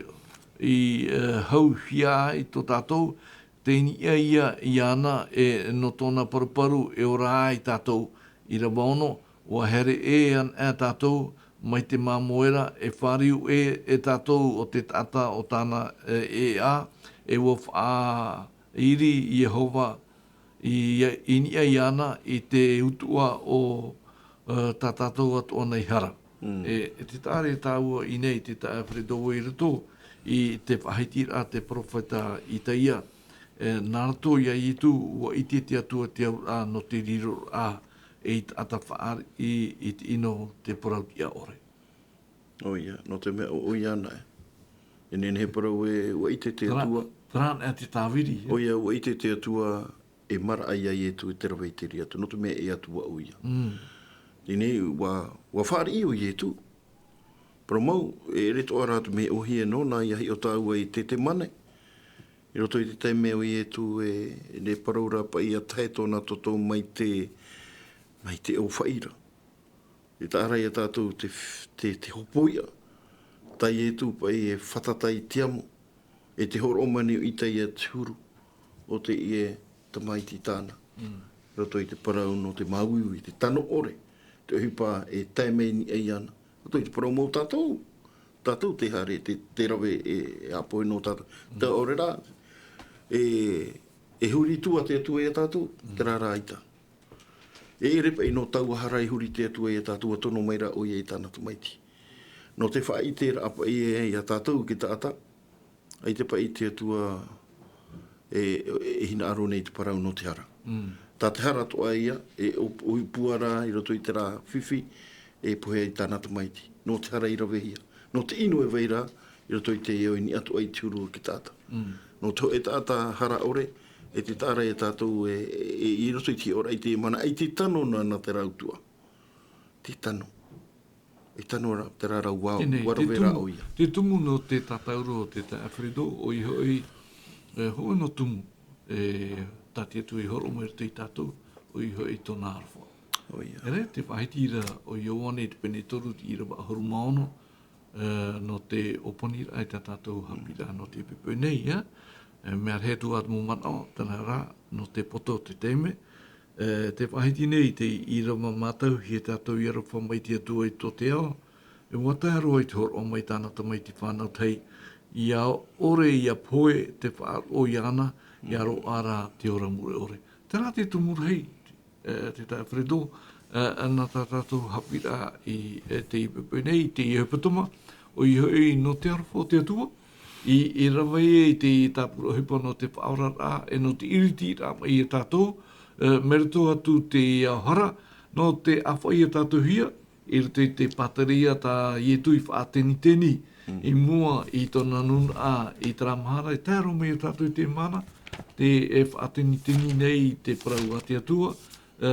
i, e, hauhia ai tō tātou, tei niʻa ia iāna e nō tōna paruparu e ora ai tātou. ʻĪrava ono, ʻua here ʻē ana tātou mai te māmoe ra, e fāriu ʻē e tātou o te taʻata o tāna, e, ʻēʻa, e ʻua faʻairi Iehova i, i niʻa iāna i te utuʻa o, e, tā tātou atoʻa nei hara. Mm. E, e te taʻare tāua i nei te taʻa Alfredo i roto i te faʻahitiraʻa te perofeta Itaia. E, nā roto iā Ietu, ʻua ʻite te Atua te auraʻa nō te riroraʻa, e i taʻata fāriʻi i te ʻino te parau-tiʻa-ʻore. ʻOia, nō te mea ʻo, ʻoia ana ē. E nehenehe e parau ē, ʻua ʻite te Terā, Atua. terā ana te tāviri, e? ʻOia, ʻua ʻite te Atua, e maraʻa iā Ietu e te rave i te reira atu, nō te mea e Atua ʻoia. Mm. Teie nei, ʻua, ʻua fāriʻi ʻo Ietu. Parau mau, e ʻere atoʻa rā te mea ʻōhie nōna ʻia hiʻo tāua i Tītēmane. I roto i te taime ʻo Ietu e, e parau ra paʻi ʻia tahe tōna toto mai te, mai te ʻōfaʻi ra. E taʻa ra ia tātou te, te, te hopoiʻa. Tā Ietu paʻi e fātata i te amo. E te hōroʻa mai nei ʻo Itaia te huru o teie tamaiti tāna. Mm. Roto i te parau nō te māuiui, te tano ʻore, te ʻohipa e tae mai nei iāna. Roto i te parau mau tātou, tātou te haere, te, te rave e, e ʻāpohe nō tātou. Mm. Tā ʻore rā, e, e huri atu te Atua ia tātou, Mm. terā rā ʻaita. E ʻere paʻi nō taua hara i huri te Atua ia tātou ʻua tono mai ra ʻoia i tāna tamaiti. Nō te faʻaʻite ra paʻi e, ia tātou ki te taʻata, ʻaita paʻi te Atua e, e, e hinaʻaro nei te parau nō te hara. Mm. Tā te hara atoʻa ia, e ʻo, ʻōpuaraʻa i roto i terā fifi, e pohe ai tāna tamaiti. Nō te hara i ravehia. Nō te ʻino e vai ra, i roto i te ao i niʻa atoʻa i te huru o te taʻata. Mm. Nō te hōʻē taʻata hara ʻore, e te taʻa ra ia tātou e, e, i roto i te hiʻoraʻa i teie mahana, ʻaita e tano nāna terā ʻutuʻa. Te tano. E tano ra, terā rā ʻua, Tēnei, ʻua te rave ra tumu, ʻoia. te tumu nō te tātauro o te taeaʻe Alfredo, ʻoia hoʻi, e, hōʻē nō tumu, e, tā te Atua i hōroʻa mai i roto ia tātou, ʻoia hoʻi tōna aroha. ʻOia. ʻEre, tē faʻahiti ra ʻo Ioane i te pene toru, te ʻīrava ʻahuru mā ono, e, nō te ʻōpaniraʻa i tā tātou haʻapiʻiraʻa nō teie poʻipoʻi nei, ʻia. E, mea rahi atu ā te mau manaʻo, terā rā, nō te poto o te taime, e, tē faʻahiti nei te ʻīrava mātauhia e tātou ʻia aroha mai te Atua i tō te ao, e ʻua tae roa i te hōroʻa mai tāna tamaiti fānau tahi, ʻia ʻore ʻia pohe te faʻaroʻo iāna, ʻia roaʻa ra te ora mure ʻore. Terā te tumu rahi, e, te taeaʻe Alfredo, e, nā tā tātou haʻapiʻiraʻa i, e, teie poʻipoʻi nei, i teie hepetoma, ʻoia hoʻi nō te aroha o te Atua, i, i rave ai i te tāpura ʻohipa nō te faʻaoraraʻa, e nō te ʻiritiraʻa mai ia tātou, e, mai roto atu i te ao hara, nō te ʻāfaʻi ia tātou hia, i roto i te pātireia tā Ietu i faʻateniteni, Mm. i mua i tōna nūnaʻa i terā mahana, e tae roa mai ia tātou i teie mahana, tē, e faʻateniteni nei te parau a te Atua, e,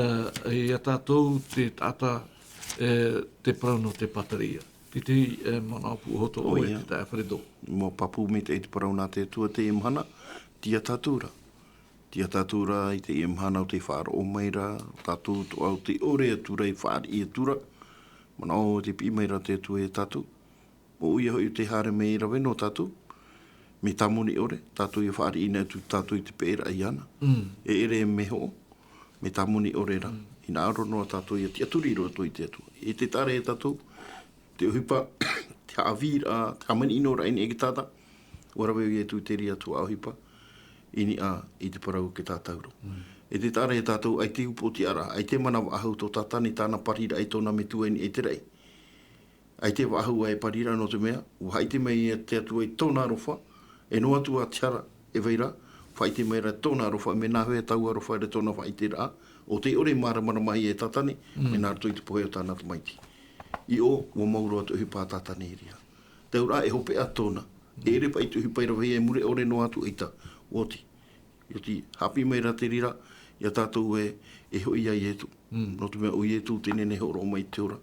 ia tātou te taʻata, e, te parau nō te pātireia. Tētahi, e, manaʻo pūʻohu atoʻa ʻoe, ʻOia. te taeaʻe Alfredo. ʻUa pāpū maitaʻi te parau nā te Atua i teie mahana, tīaʻi tātou ra. Tīaʻi tātou ra i teie mahana ʻo tē faʻaroʻo mai ra, tātou atoʻa ʻo tē ʻore atu ra, i fāriʻi atu ra. Manaʻo tē piʻi mai ra te Atua ia tātou. ʻOia hoʻi ʻo tē haere mai e rave nō tātou. Mea tāmoni ʻore, tātou ʻia fāriʻi anaʻe atu tātou i te peʻeraʻa iāna. Mm. E ʻere mea hoʻo, mea tāmoni ʻore ra. Mm. Hinaʻaro noa tātou ʻia tiʻaturi i roto i te Atua. E te taʻa ra ia tātou, te ʻohipa, te haʻavīraʻa, te hāmani ʻino ra i niʻa i te taʻata, ʻua rave ʻo Ietu i te reira tuhaʻa ʻohipa, i niʻa i te parau o te tātauro. Mm. E te taʻa ra ia tātou, ʻaita e upoʻotiʻaraʻa, ʻaita e mana faʻahou tō Tātane i tāna pariraʻa i tōna metua i niʻa i te raʻi. ʻAita e faʻahou ā e pariraʻa nō te mea, ʻua haʻaʻite mai ia te Atua i tōna aroha, e noa atu ā te hara e vai ra, faʻaʻite mai ra tōna aroha, mea nāhea taua aroha i tōna faʻaʻiteraʻa, ʻo tē ʻore i māramaramahia e Tātane, Mm. mea nā roto i te pohe o tāna tamaiti. ʻIo, ʻua mau roa te ʻohipa a Tātane i reira. Te auraʻa e hopeʻa tōna, e ʻere paʻi te ʻohipa i ravehia e mure ʻore noa atu ʻaita, ʻua oti. ʻIa oti, haʻapiʻi mai ra te reira, ia tātou ē, e hoʻi ia Ietu. Mm. Nō te mea ʻo Ietu te nehenehe e hōroʻa mai i te ora.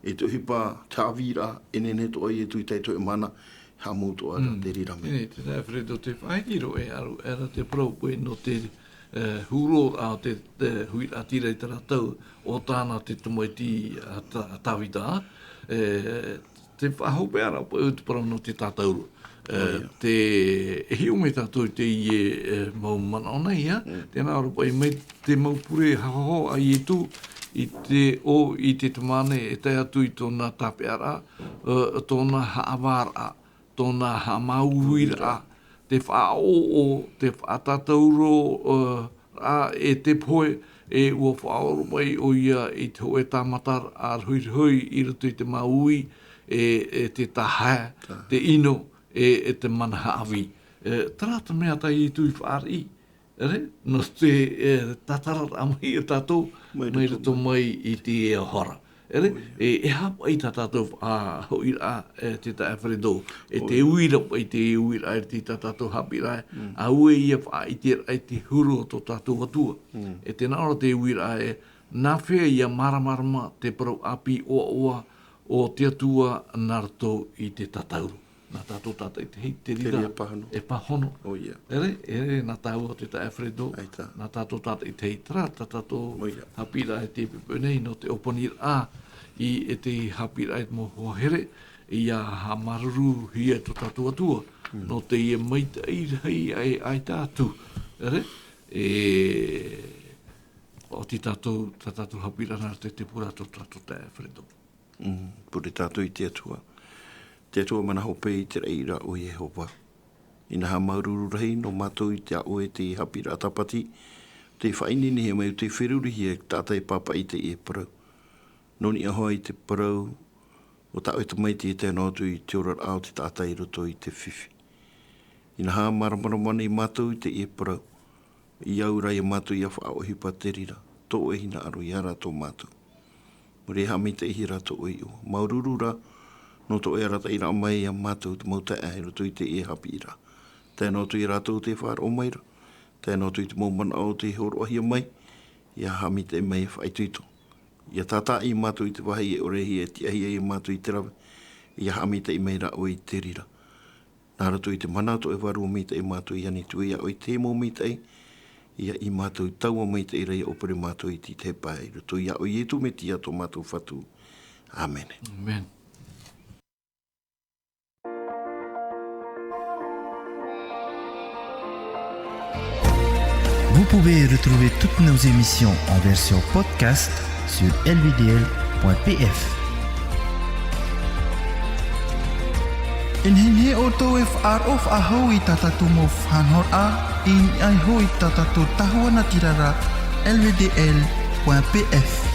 E te ʻohipa, te haʻavīraʻa, e nehenehe atoʻa Ietu i tae i te hōʻē mahana, haʻamau atoʻa ra Mm. te reira mea. Tēnei, tēnei, Alfredo, tē faʻahiti roa e aru, e ra te parau paʻi nō te, e, huru ra o te, te huiraʻatira i terā tau, ʻo Tāna te tamaiti a Tā-, a Tāvita, e, te faʻahopeʻa ra paʻi o te parau nō te tātauro. E, ʻOia. te, e hiʻo mai tātou i teie, e, mau manaʻo nei, ʻia. Mm. Tēnā ra paʻi mai te mau pure hōhoʻa a Ietu i te ʻō i Tītēmane e tae atu i tōna tāpeʻaraʻa, e, tōna haʻavāraʻa, tōna haʻamāuiuiraʻa, te faʻaʻōʻō, te faʻatātauro, e, raʻa e te pohe, e ʻua faʻaora mai ʻoia i te hōʻē tāmataraʻa rohirohi i roto i te māuiui, e, e te tahae, Tahae. te ʻino, e, e te mana haʻavī. E, terā te mea tā Ietu i fāriʻi, ʻere, nō te, e, tātararaʻa mai ia tātou, Mai mai roto roto mai i te ao hara. ʻEre, ʻOia. e, e aha paʻi tā tātou, a, hoʻiraʻa, e, te taeaʻe Alfredo, e te ʻOia. uira paʻi, te uiraʻa i te tā tātou haʻapiʻiraʻa, Mm. auē ia faʻaʻiteraʻa i te huru o tō tātou Atua. Mm. E tē nā ʻō ra te uiraʻa ē, nāfea ia māramarama te parau ʻāpī ʻoaʻoa o te Atua nā roto i te tātauru. Nā tātou tātaʻitahi te reira e pāhono. E pāhono. ʻOia. ʻEre, ʻere, nā tāua o te taeaʻe Fredo. ʻAita. Nā tātou tātaʻitahi terā, tā tātou haʻapiʻiraʻa i te poʻipoʻi nei, nō te ʻōpaniraʻa i te haʻapiʻiraʻa i te mau hoa here, ʻia haʻamāuruuruhia e tō tātou Atua, nō teie maitaʻi rahi ʻaita atu. ʻEre, e, ʻo te tātou, tā tātou haʻapiʻiraʻa nā te pūrā tō tātou taeaʻe Fredo. Mm, pure tātou i te Atua. Te Atua mana hope i te raʻi ra ʻo Iehova. Inaha māuruuru rahi nō mātou i te aʻo e te haʻapiʻiraʻa tāpati, te faʻaineinehia mai o te ferurihia e taʻata e pāpaʻi i teie parau. Nō niʻa hoʻi i te parau, o tā ʻoe tamaiti e tae noa atu i te oraraʻa o te taʻata i roto i te fifi. Inaha māramarama nei mātou i teie parau, ʻia au ra ia mātou ʻia faʻaʻohipa te reira, tō ʻoe hinaʻaro ia rātou mātou. Muri e haʻamaitaʻihia rātou ʻoe iʻoa. Māuruuru rā, nō tō ʻoe arataʻiraʻa mai ia mātou te mau taeaʻe i roto i teie haʻapiʻiraʻa. Tae noa atu ia rātou te faʻaroʻo mai ra, tae noa atu i te mau manaʻo o te hōroʻahia mai, ʻia haʻamaitaʻi mai e faʻaitoito. ʻIa tātaʻi mātou i te vāhi e ʻore hia e tiʻahia ia mātou i te rave, ʻia haʻamaitaʻi mai rā ʻoe i te reira. Nā roto i te mana o tō ʻoe Vārua Maitaʻi mātou i ani atu ia ʻoe i te mau maitaʻi, ʻia ʻī mātou taua maitaʻi ra ʻia ʻōpere mātou i te tahi pae, i roto ia ʻoe Ietu Metia tō mātou Fatu. ʻĀmene. ʻĀmene. Vous pouvez retrouver toutes nos émissions en version podcast sur L V D L point P F. E nehenehe ʻoutou e faʻaroʻo faʻahou i tā tātou mau faʻanahoraʻa, i niʻa iho i tā tātou tahua natirara, L V D L point P F.